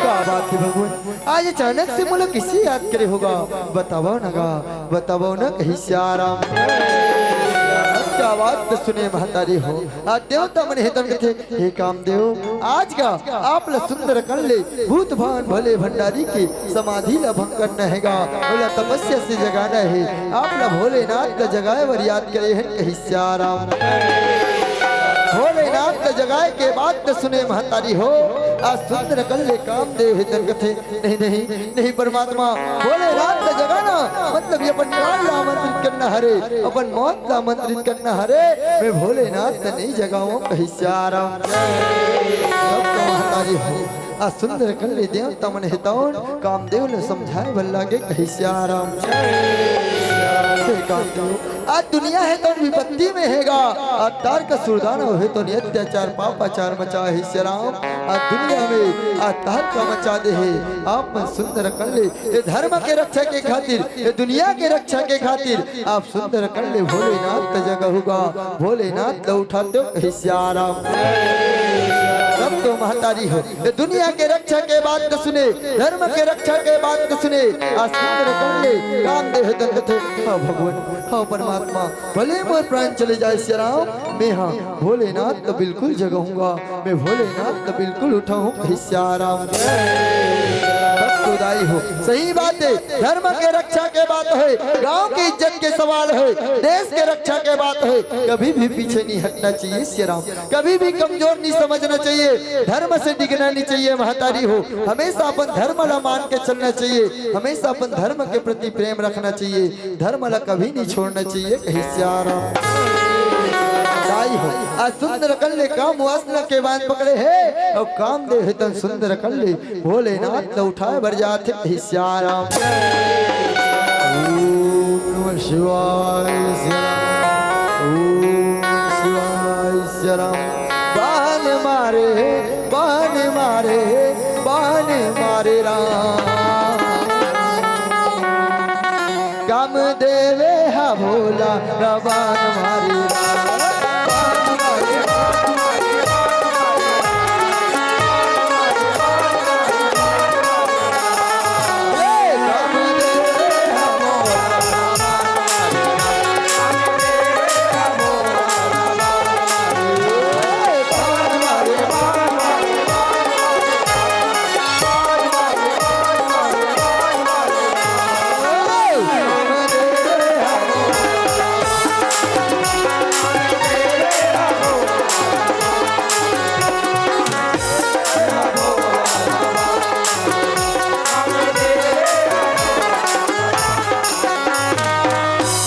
का बात हे भगवान, आज अचानक से मोला किसे याद करे हो गा? बतावव न गा, बतावव न कहे श्याम। का बात तो सुने महतारी हो। अ देवता मन हे तन कथे, हे कामदेव, आज गा आप ला सुंदर कन ले भूत भावन भोले भंडारी के समाधि ला भंग करना हे गा, ओला तपस्या से जगाना हे। आप ला भोलेनाथ ला जगाए बर याद करे हन कहे श्याम। भोलेनाथ ला जगाए के बात तो सुने महतारी हो। अ सुंदर कन ले कामदेव हे तन कथे, नहीं, नहीं, नहीं परमात्मा, भोलेनाथ ला जगाना मतलब ये अपन काल ला आमंत्रित करना हरे, अपन मौत ला आमंत्रित करना हरे। मैं भोलेनाथ ला नहीं जगावंव कहे श्याम। तब तो महतारी हो, अ सुंदर कन ले देवता मन हे तौन कामदेव ला समझाए बर लागे कहे श्याम। हे कामदेव, आज दुनिया हे तौन विपत्ति में हे गा, अ तारकासुर दानव हे तौन अत्याचार पापाचार मचाए हे श्याम। आज दुनिया में अ तारका मचा दे हे। आप मन सुंदर कन ले ये धर्म के रक्षा के खातिर, ये दुनिया के रक्षा के खातिर आप सुंदर कन ले भोलेनाथ ला जगाहू गा, भोलेनाथ ला उठातेव कहे श्याम। तब तो महतारी हो, ये दुनिया के रक्षा के बात तो सुने, धर्म के रक्षा के बात तो सुने, अ सुंदर कन ले कामदेव हे तन कथे, हाँ भगवान, हाँ परमात्मा, भले मोर प्राण चले जाए श्याम, मैं हाँ भोलेनाथ ला बिल्कुल जगाहूंगा, मैं भोलेनाथ ला बिल्कुल उठाहूं कहे श्याम। भक्त उदाई हो, सही बात हे, धर्म के रक्षा के बात हे, गांव के इज्जत के सवाल हे, देश के रक्षा के बात हे, कभी भी पीछे नहीं हटना चाहिए श्याम, कभी भी कमजोर नहीं समझना चाहिए, धर्म से डिगना नहीं चाहिए महतारी हो। हमेशा अपन धर्म ला मान के चलना चाहिए, हमेशा अपन धर्म के प्रति प्रेम रखना चाहिए, धर्म ला कभी नहीं छोड़ना चाहिए कहे श्याम। दाई हो, अ सुंदर कन ले काम वासना के बांध पकड़े हे अउ कामदेव हे तौन सुंदर कन ले भोलेनाथ ला उठाए बर जाथे कहे श्याम। ओम नमः शिवाय श्याम। ओम नमः शिवाय श्याम। बाण मारे, बाण मारे, बाण मारे राम। कामदेव हा भोला रवान मारे राम।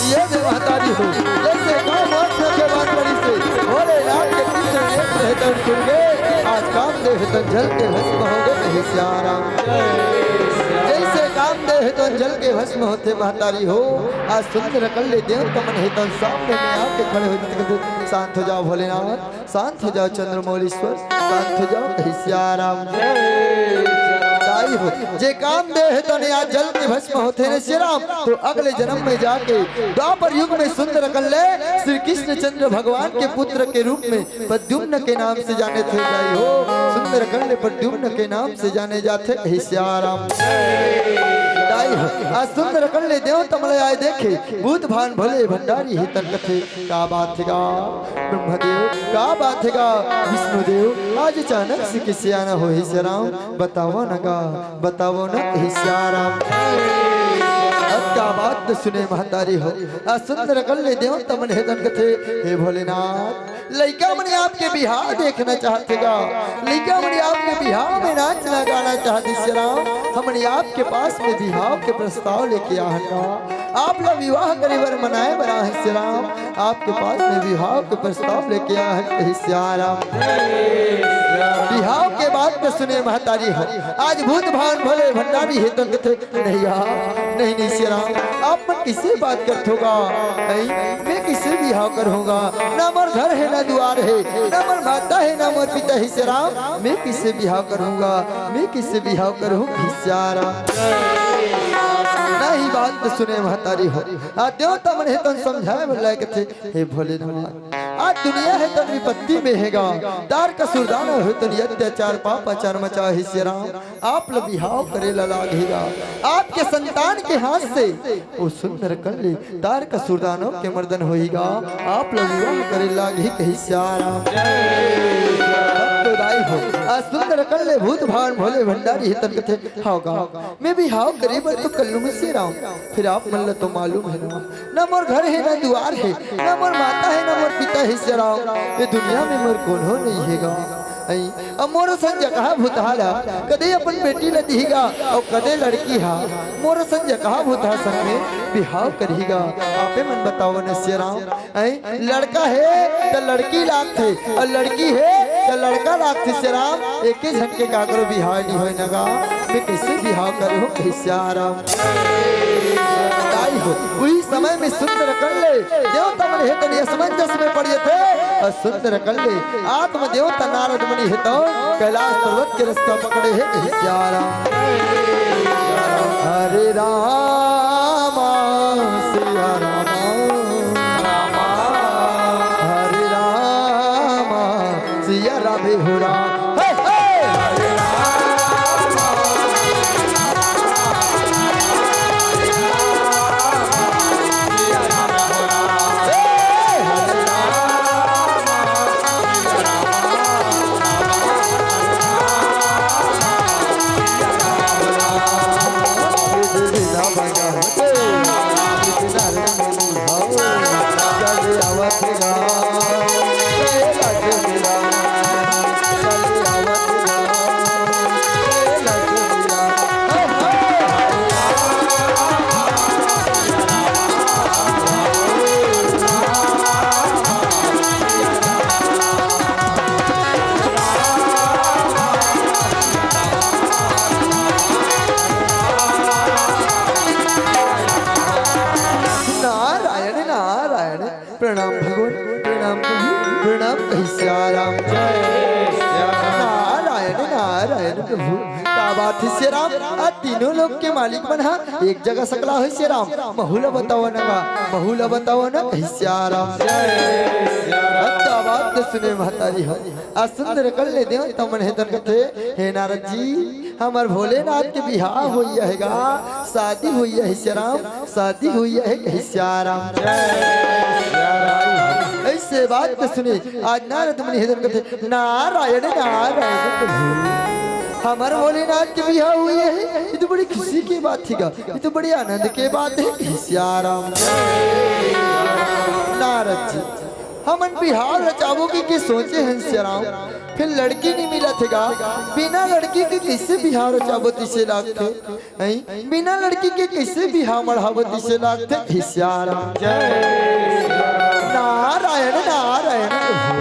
ये दे महतारी हो, जैसे काम वासना के बांध पड़ी से, भोलेनाथ के चित्र नेत्र हे तौन खुल गे, आज कामदेव हे तौन जल के भस्म हो गे कहे श्याम। जैसे कामदेव हे तौन जल के भस्म होथे महतारी हो, आज सुंदर कन ले देवता मन हे तौन सामने में आके खड़े हो जाथे, शांत हो जाओ भोलेनाथ, शांत हो जाओ चंद्रमौलीश्वर, शांत हो जाओ कहे श्याम। दाई हो, जे कामदेव हे तौन आज जल के भस्म होथे न श्याम, तो अगले जन्म में जाके द्वापर युग में सुंदर कन ले श्री कृष्णचंद्र भगवान के पुत्र के रूप में प्रद्युम्न के नाम से जाने थे। दाई हो, सुंदर कन ले प्रद्युम्न के नाम से जाने जाथे कहे श्याम। दाई हो, आज सुंदर कन ले देवता मन आए देखे, भूत भावन भोले भंडारी हे तौन कथे, का बात हे गा ब्रह्मदेव, का बात हे गा विष्णुदेव, आज अचानक से किसे आना हो हे श्याम, बतावा न गा, बतावा न हे श्याम। अब का बात तो सुने महतारी हो। आ सुंदर कल्ले देवता मन हे तन कथे, हे भोलेनाथ, लइका मन आपके बिहाव देखना चाहथे गा, लइका मन आपके बिहाव में नाचना गाना चाहथे श्री राम। हमन आपके पास में बिहाव के प्रस्ताव लेके आहन गा, आप ला विवाह करे बर मनाए बर आहन श्री राम। आपके पास में बिहाव के प्रस्ताव लेके आहन श्री राम। बिहाव के बात तो सुने महतारी हो। आज भूत भावन भोले भंडारी हे तन कथे, नहीं यार, नहीं, नहीं श्री राम, आप मन किसे बात करथो गा? नहीं, मैं किसे बिहाव करहूँ गा? ना मोर घर हे, ना दुआर हे, ना मोर माता हे, ना मोर पिता हे श्री राम, मैं किसे बिहाव करहूँ गा? मैं किसे बिहाव करहूँ श्री राम? नहीं बात तो सुने महतारी हो। आ देवता मन हे तन समझाए बर लाए कथे, हे भोलेनाथ, आज दुनिया हे तन विपत्ति में हे गा, दार का सुरदान हो तन अत्याचार पाप आचार मचा हे श्री राम। आप ल बिहाव करे ला लागही गा। आपके संतान के हाथ से ओ सुंदर कल्ले दार का सुरदानव के मर्दन होही गा। आप ल विवाह करे लागही कही श्री राम। भक्त दाई हो, आ सुंदर कल्ले भूत भावन भोले भंडारी हे तन कथे, हव गा, मैं बिहाव करे बर तो कल्लू में श्री राम। फिर आप मन ल तो मालूम हे ना, ना मोर घर हे, ना दुआर हे, ना मोर माता हे, ना मोर पिता हे श्री राम। ये दुनिया में मोर कोनो नहीं हे गा। अई, अब मोर संग जकहा भूतहा ला, कदे अपन बेटी ला दिही गा, अउ कदे लड़की हा। मोर संग जकहा भूतहा संग में बिहाव करही गा। आपे मन बताओ न श्री राम। अई, लड़का हे त लड़की लागथे, अउ लड़की हे त लड़का लागथे श्री राम। एके झन के काकरो बिहाव नहीं होय न गा। मैं कइसे बिहाव करहूँ कही श्री राम। दाई हो, उही समय में सुंदर कल्ले देवता मन हे तन असमंजस में पड़ जथे। अउ सुंदर कल्ले आत्म देवता नारद मुनि हे तन कैलाश पर्वत के रस्ता पकड़े हे कही श्री राम। हरे राम सिया राम, हरे राम सिया राम हो राम। हे, हे। नारायण, नारायण। प्रणाम भगवान, प्रणाम प्रभु, प्रणाम कही श्री राम। जय श्री राम। नारायण, नारायण प्रभु। का बात हे श्री राम? आ तीनों लोक के मालिक मन हा एक जगह सकला होय श्री राम। महू ला बताओ न गा, महू ला बताओ न कही श्री राम। जय श्री राम। का बात तो सुने महतारी हो। आ सुंदर कल्ले देवता मन हे तन कथे, हे नारद जी, हमर भोलेनाथ के बिहाव होइया हे गा, शादी होइया हे श्री राम, शादी होइया हे कही श्री राम। अइसे बात के सुने आज नारद मुनि हे तन कथे, नारायण नारायण प्रभु, हमर भोलेनाथ के बिहाव होइया हे, ये तो बड़ी खुशी के बात हे गा, ये तो बड़ी आनंद के बात हे कही श्री राम। नारद जी, हमन बिहाव रचाबो कहिके सोचे हन श्री राम, फिर लड़की नहीं मिलत हे गा। बिना लड़की के कइसे बिहाव रचाबो तइसे लागथे? हैं? बिना लड़की के कइसे बिहाव मढ़ाबो तइसे लागथे? हे श्री राम। नारायण, नारायण प्रभु।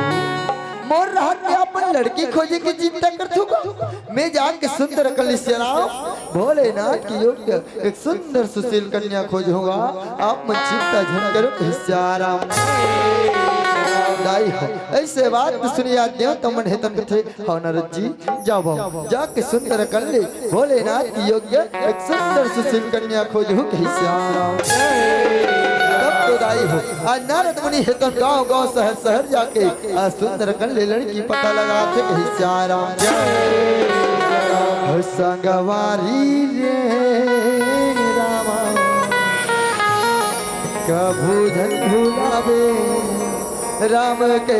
मोर रहत में अपन लड़की खोजे के चिंता करथो गा। मैं जाके सुंदर कल्ले श्री राम, भोलेनाथ के योग्य एक सुंदर सुशील कन्या खोजहूँ गा, आप मन चिंता झन करो, कही श्री राम। दाई हो, अइसे बात सुने आज देवता मन हे तन कथे, हव नारद जी, जाओ बाबू, जाके सुंदर कल्ले भोलेनाथ के योग्य एक सुंदर सुशील कन्या खोजहूँ, कही श्री राम। तब तो दाई हो, आज नारद मुनि हे तन गाँव गाँव शहर शहर जाके आ सुंदर कल्ले लड़की पता लगाथे, कही श्री राम। हो संगवारी रे रामा, कभू झन भुलाबे राम के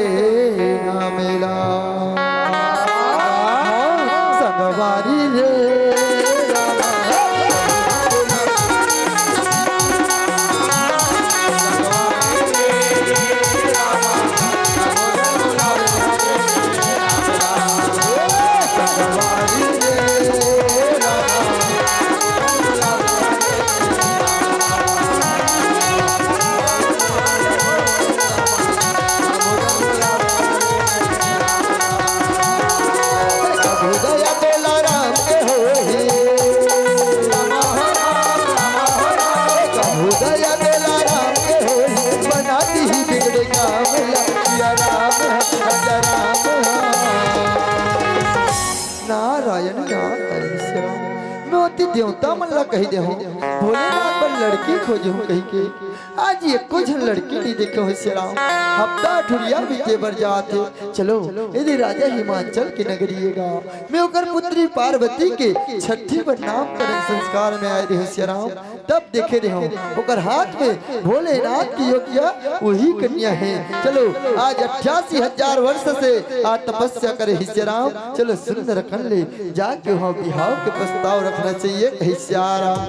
नाम ला। संगवारी रे रामा, ते देवता मन ला कहि देहूं, भोलेनाथ बर लड़की खोजहूं कहिके। आज एको झन लड़की नइ देखे हों सियाराम। हफ्ता ठुरिया बीते बर जात हे। चलो, एदे राजा हिमांचल के नगरी ए गा। मैं ओकर पुत्री पार्वती के छट्ठी बर नामकरण संस्कार में आए रेहेंव सियाराम। तब देखे रेहेंव ओकर हाथ में भोलेनाथ के योग्य उही कन्या हे। चलो, आज अट्ठासी हजार वर्ष से आज तपस्या करे हे सियाराम। चलो, सुंदरकन ले जाके वहाँ बिहाव के प्रस्ताव रखना चाहिए, कहे सियाराम।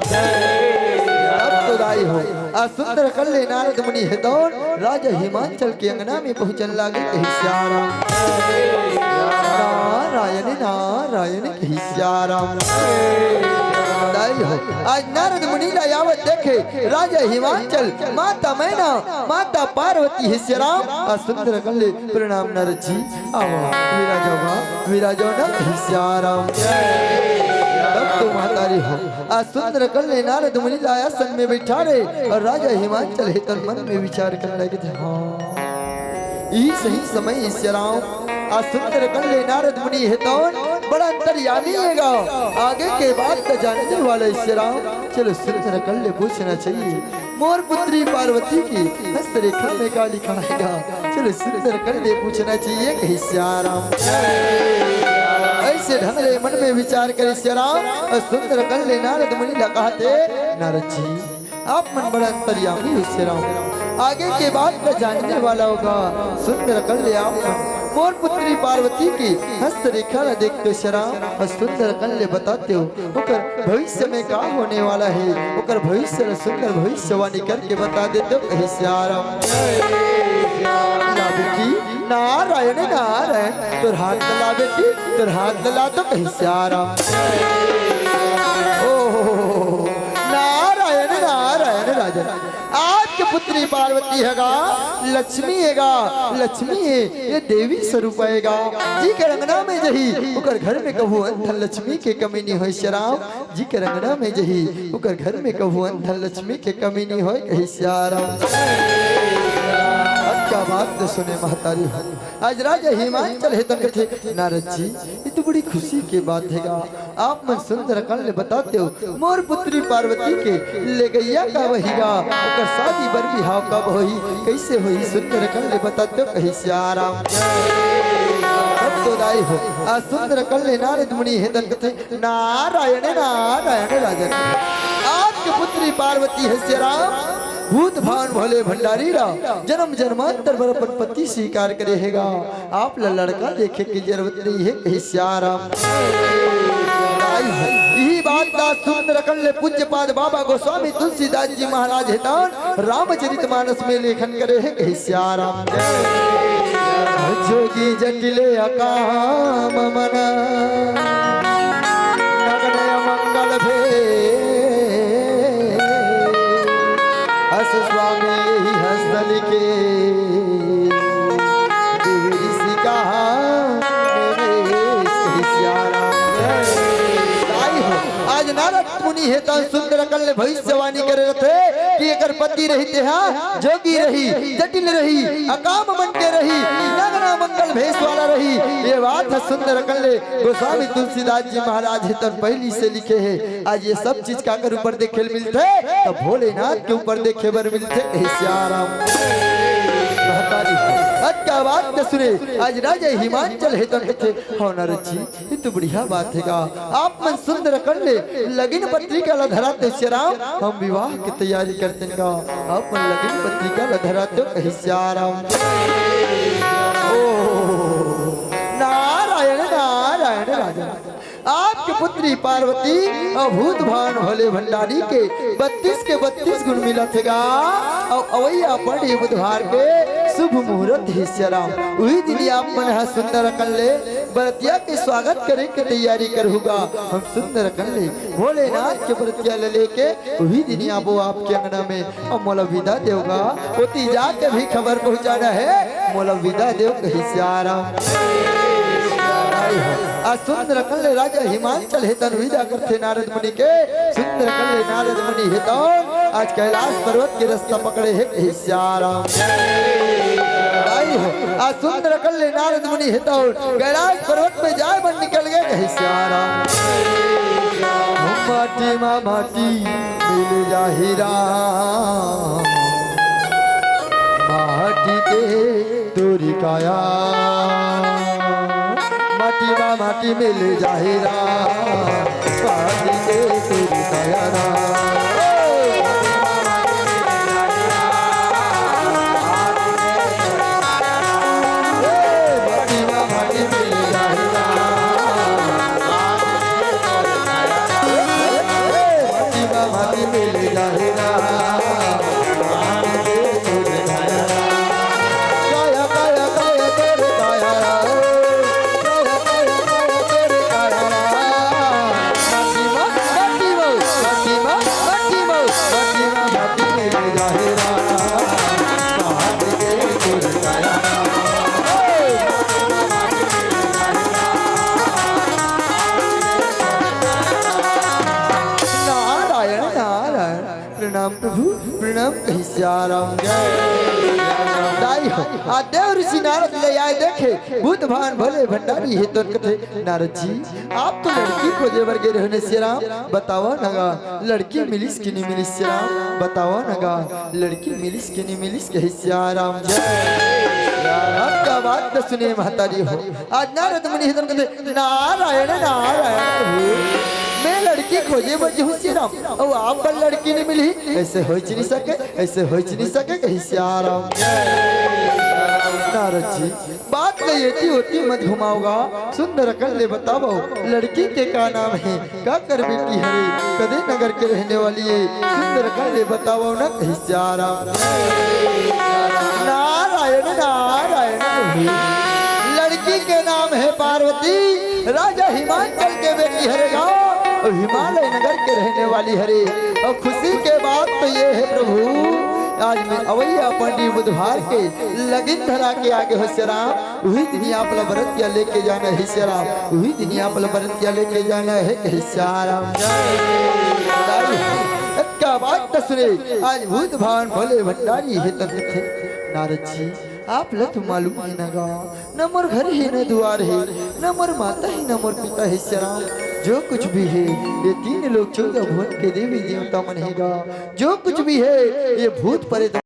अब तो दाई हो, आ सुंदरकन ले नारद मुनि हेतौन राजा हिमांचल के अंगना में पहुँचन लागे, कहे सियाराम। नारायण, नारायण, कहे सियाराम। दाई हो, आज नारद मुनि ला आवत देखे राजा हिमांचल, माता मैना, माता पार्वती हे सियाराम। आ सुंदरकन ले प्रणाम नारद जी। आवो, विराजो बा, विराजो ना, कहे सियाराम। तब तो महतारी हो, आ सुंदरकन ले नारद मुनि ला आसन में बैठारे अउ राजा हिमांचल हेतौन मन में विचार करन लगे थे, हाँ, इही सही समय हे सियाराम। आ सुंदरकन ले नारद मुनि हेतौन बड़ा अंतर्यामी हे गा, आगे के बात का जानने वाला हे सियाराम। चलो, सुंदरकन ले पूछना चाहिए। मोर पुत्री पार्वती के हस्तरेखा में का लिखा हे गा? चलो, सुंदरकन ले पूछना चाहिए, कहे सियाराम। अइसे ढंग ले मन में विचार करे सियाराम, अउ सुंदरकन ले नारद मुनि ला कहत हे, नारद जी, आप मन बड़ा अंतर्यामी हो सियाराम, आगे के बात का जानने वाला हो गा। सुंदरकन ले आप मन मोर पुत्री पार्वती के हस्तरेखा ला देखतेव सियाराम, अउ सुंदरकन ले बतातेव ओकर भविष्य में का होने वाला हे, ओकर भविष्य ला सुंदर भविष्यवाणी करके बता देतेव, कहे सियाराम। ला बेटी, नारायण, नारायण, तोर हाथ ला बेटी, तोर हाथ ला तो, कहे सियाराम। ओ नारायण, नारायण, राजन, आपके पुत्री पार्वती हे गा, लक्ष्मी हे गा, लक्ष्मी हे, ये देवी स्वरूप हे गा। जेकर अंगना में जही, ओकर घर में कभू अन्न धन लक्ष्मी के कमी नइ होय सियाराम। जेकर अंगना में जही, ओकर घर में कभू अन्न धन लक्ष्मी के कमी नइ होय, कहे सियाराम। अब का बात तो सुने महतारी हो। आज राजा हिमांचल हेतौन कथे, नारद जी, ये तो बड़ी खुशी के बात हे गा। आप मन सुंदरकन ले बतातेव, मोर पुत्री पार्वती के लेगइया कब होही गा, ओकर शादी बर बिहाव कब होही, कइसे होही, सुंदरकन ले बतातेव, कहे सियाराम। तब तो दाई हो, आ सुंदरकन ले नारद मुनि हेतौन कथे, नारायण, नारायण, राजन, आपके पुत्री पार्वती हे सियाराम, भूत भावन भोले भंडारी ला जनम जन्मांतर बर अपन पति स्वीकार करे हे गा। आप ला लड़का देखे के जरूरत नइ हे, कहे सियाराम। आई हो, इही बात ला सुंदरकन ले पूज्यपाद बाबा गोस्वामी तुलसीदास जी महाराज हेतौन रामचरित मानस में लेखन करे हे, कहे सियाराम। जोगी जटिल अकाम मन, नगन अमंगल भेष। अस स्वामी एहि हस्त लिखे, देव ऋषि कहा निवेश। सियाराम। आई हो, आज नारद मुनि हेतौन सुंदरकन ले भविष्यवाणी करे रथे कि एकर पति रही तेहा जोगी रही, जटिल रही, अकाम मन के रही, नगन अमंगल भेष वाला रही। ये बात ह सुंदरकन ले गोस्वामी तुलसीदास जी महाराज हेतौन पहिली से लिखे हे। आज ये सब चीज काकर ऊपर देखे ल मिलथे? त भोलेनाथ के ऊपर देखे बर मिलथे। हे सियाराम। महतारी हो, अतका बात के सुने आज राजा हिमांचल हेतौन कथे, हव नारद जी, ये तो बढ़िया बात हे गा। आप मन सुंदरकन ले लगिन पत्रिका ला धरातेव सियाराम, हम विवाह के तैयारी करतेन गा। आप मन लगिन पत्रिका ला धरातेव, कहे सियाराम। ओ नारायण, नारायण राजन, आपके पुत्री पार्वती अउ भूत भावन भोले भंडारी के बत्तीस के बत्तीस गुण मिलत हे गा। अउ अवइया बड़े बुधवार के शुभ मुहूर्त हे सियाराम। उही दिन आप मन ह सुंदरकन ले बरतिया के स्वागत करे के तैयारी करहू गा। हम सुंदरकन ले भोलेनाथ के बरतिया ले लेके उही दिन आबो आपके अंगना में। अउ मोला विदा देव गा, ओती जाके भी खबर पहुंचाना हे, मोला विदा देव, कहे सियाराम। आ सुंदरकन ले राजा हिमांचल हेतौन विदा करथे नारद मुनि के। सुंदरकन ले नारद मुनि हेतौन आज कैलाश पर्वत के रस्ता पकड़े हे, कहे सियाराम। आ सुंदरकन ले नारद मुनि हेतौन कैलाश पर्वत में जाए बर निकल गे, कहे सियाराम। माटी मा माटी मिल जाही राम, माटी के तोरी काया। माटी मा माटी मिल जाही राम, माटी के तोरी काया राम। नारायण, नारायण। प्रणाम प्रभु, प्रणाम कही सियाराम। जय दाई हो। आ देव ऋषि नारद ले आए देखे, भूत भान भोले भंडारी हे तोन कथे, नारद जी, आप तो लड़की खोजे बर गे रहे ने सियाराम, बतावा न गा, लड़की मिलिस कि नहीं मिलिस सियाराम, बतावा न गा, लड़की मिलिस कि नहीं मिलिस कही सियाराम। जय। अब का बात तो सुने महतारी हो, आज नारद मुनि हे तोन कथे, नारायण, नारायण प्रभु, मैं लड़की खोजे बर जहूँ सियाराम, अउ आप बर लड़की नहीं मिलही, ऐसे होइच नहीं सके, ऐसे होइच नहीं सके कही सियाराम। नारद जी, बात ल एती ओती मत घुमाव गा, सुंदर अकन ले बतावव, लड़की के का नाम हे, का कर बेटी हरे, कदे नगर के रहने वाली हे, सुंदर अकन ले बतावव न कही सियाराम। नारायण, नारायण प्रभु, लड़की के नाम हे पार्वती, राजा हिमांचल के बेटी हरे गा, अउ हिमालय नगर के रहने वाली हरे। अउ खुशी के बात तो ये हे प्रभु, आज मैं अवैया पंडित बुधवार के लगिन धरा के आगे हों सियाराम, उही दिन आप ला बरतिया लेके जाना हे सियाराम, उही दिन आप ला बरतिया लेके जाना हे कही सियाराम। जय। का बात तो सुने, आज भूत भान भोले भंडारी हे तोन कथे, नारद जी, आप ला तो मालूम हे न गा, न मोर घर हे, न दुआर हे, न मोर माता हे, न मोर पिता हे सियाराम। जो कुछ भी हे, ये तीन लोक चौदह भुवन के देवी देवता मन हे गा। जो कुछ भी हे, ये भूत प्रेत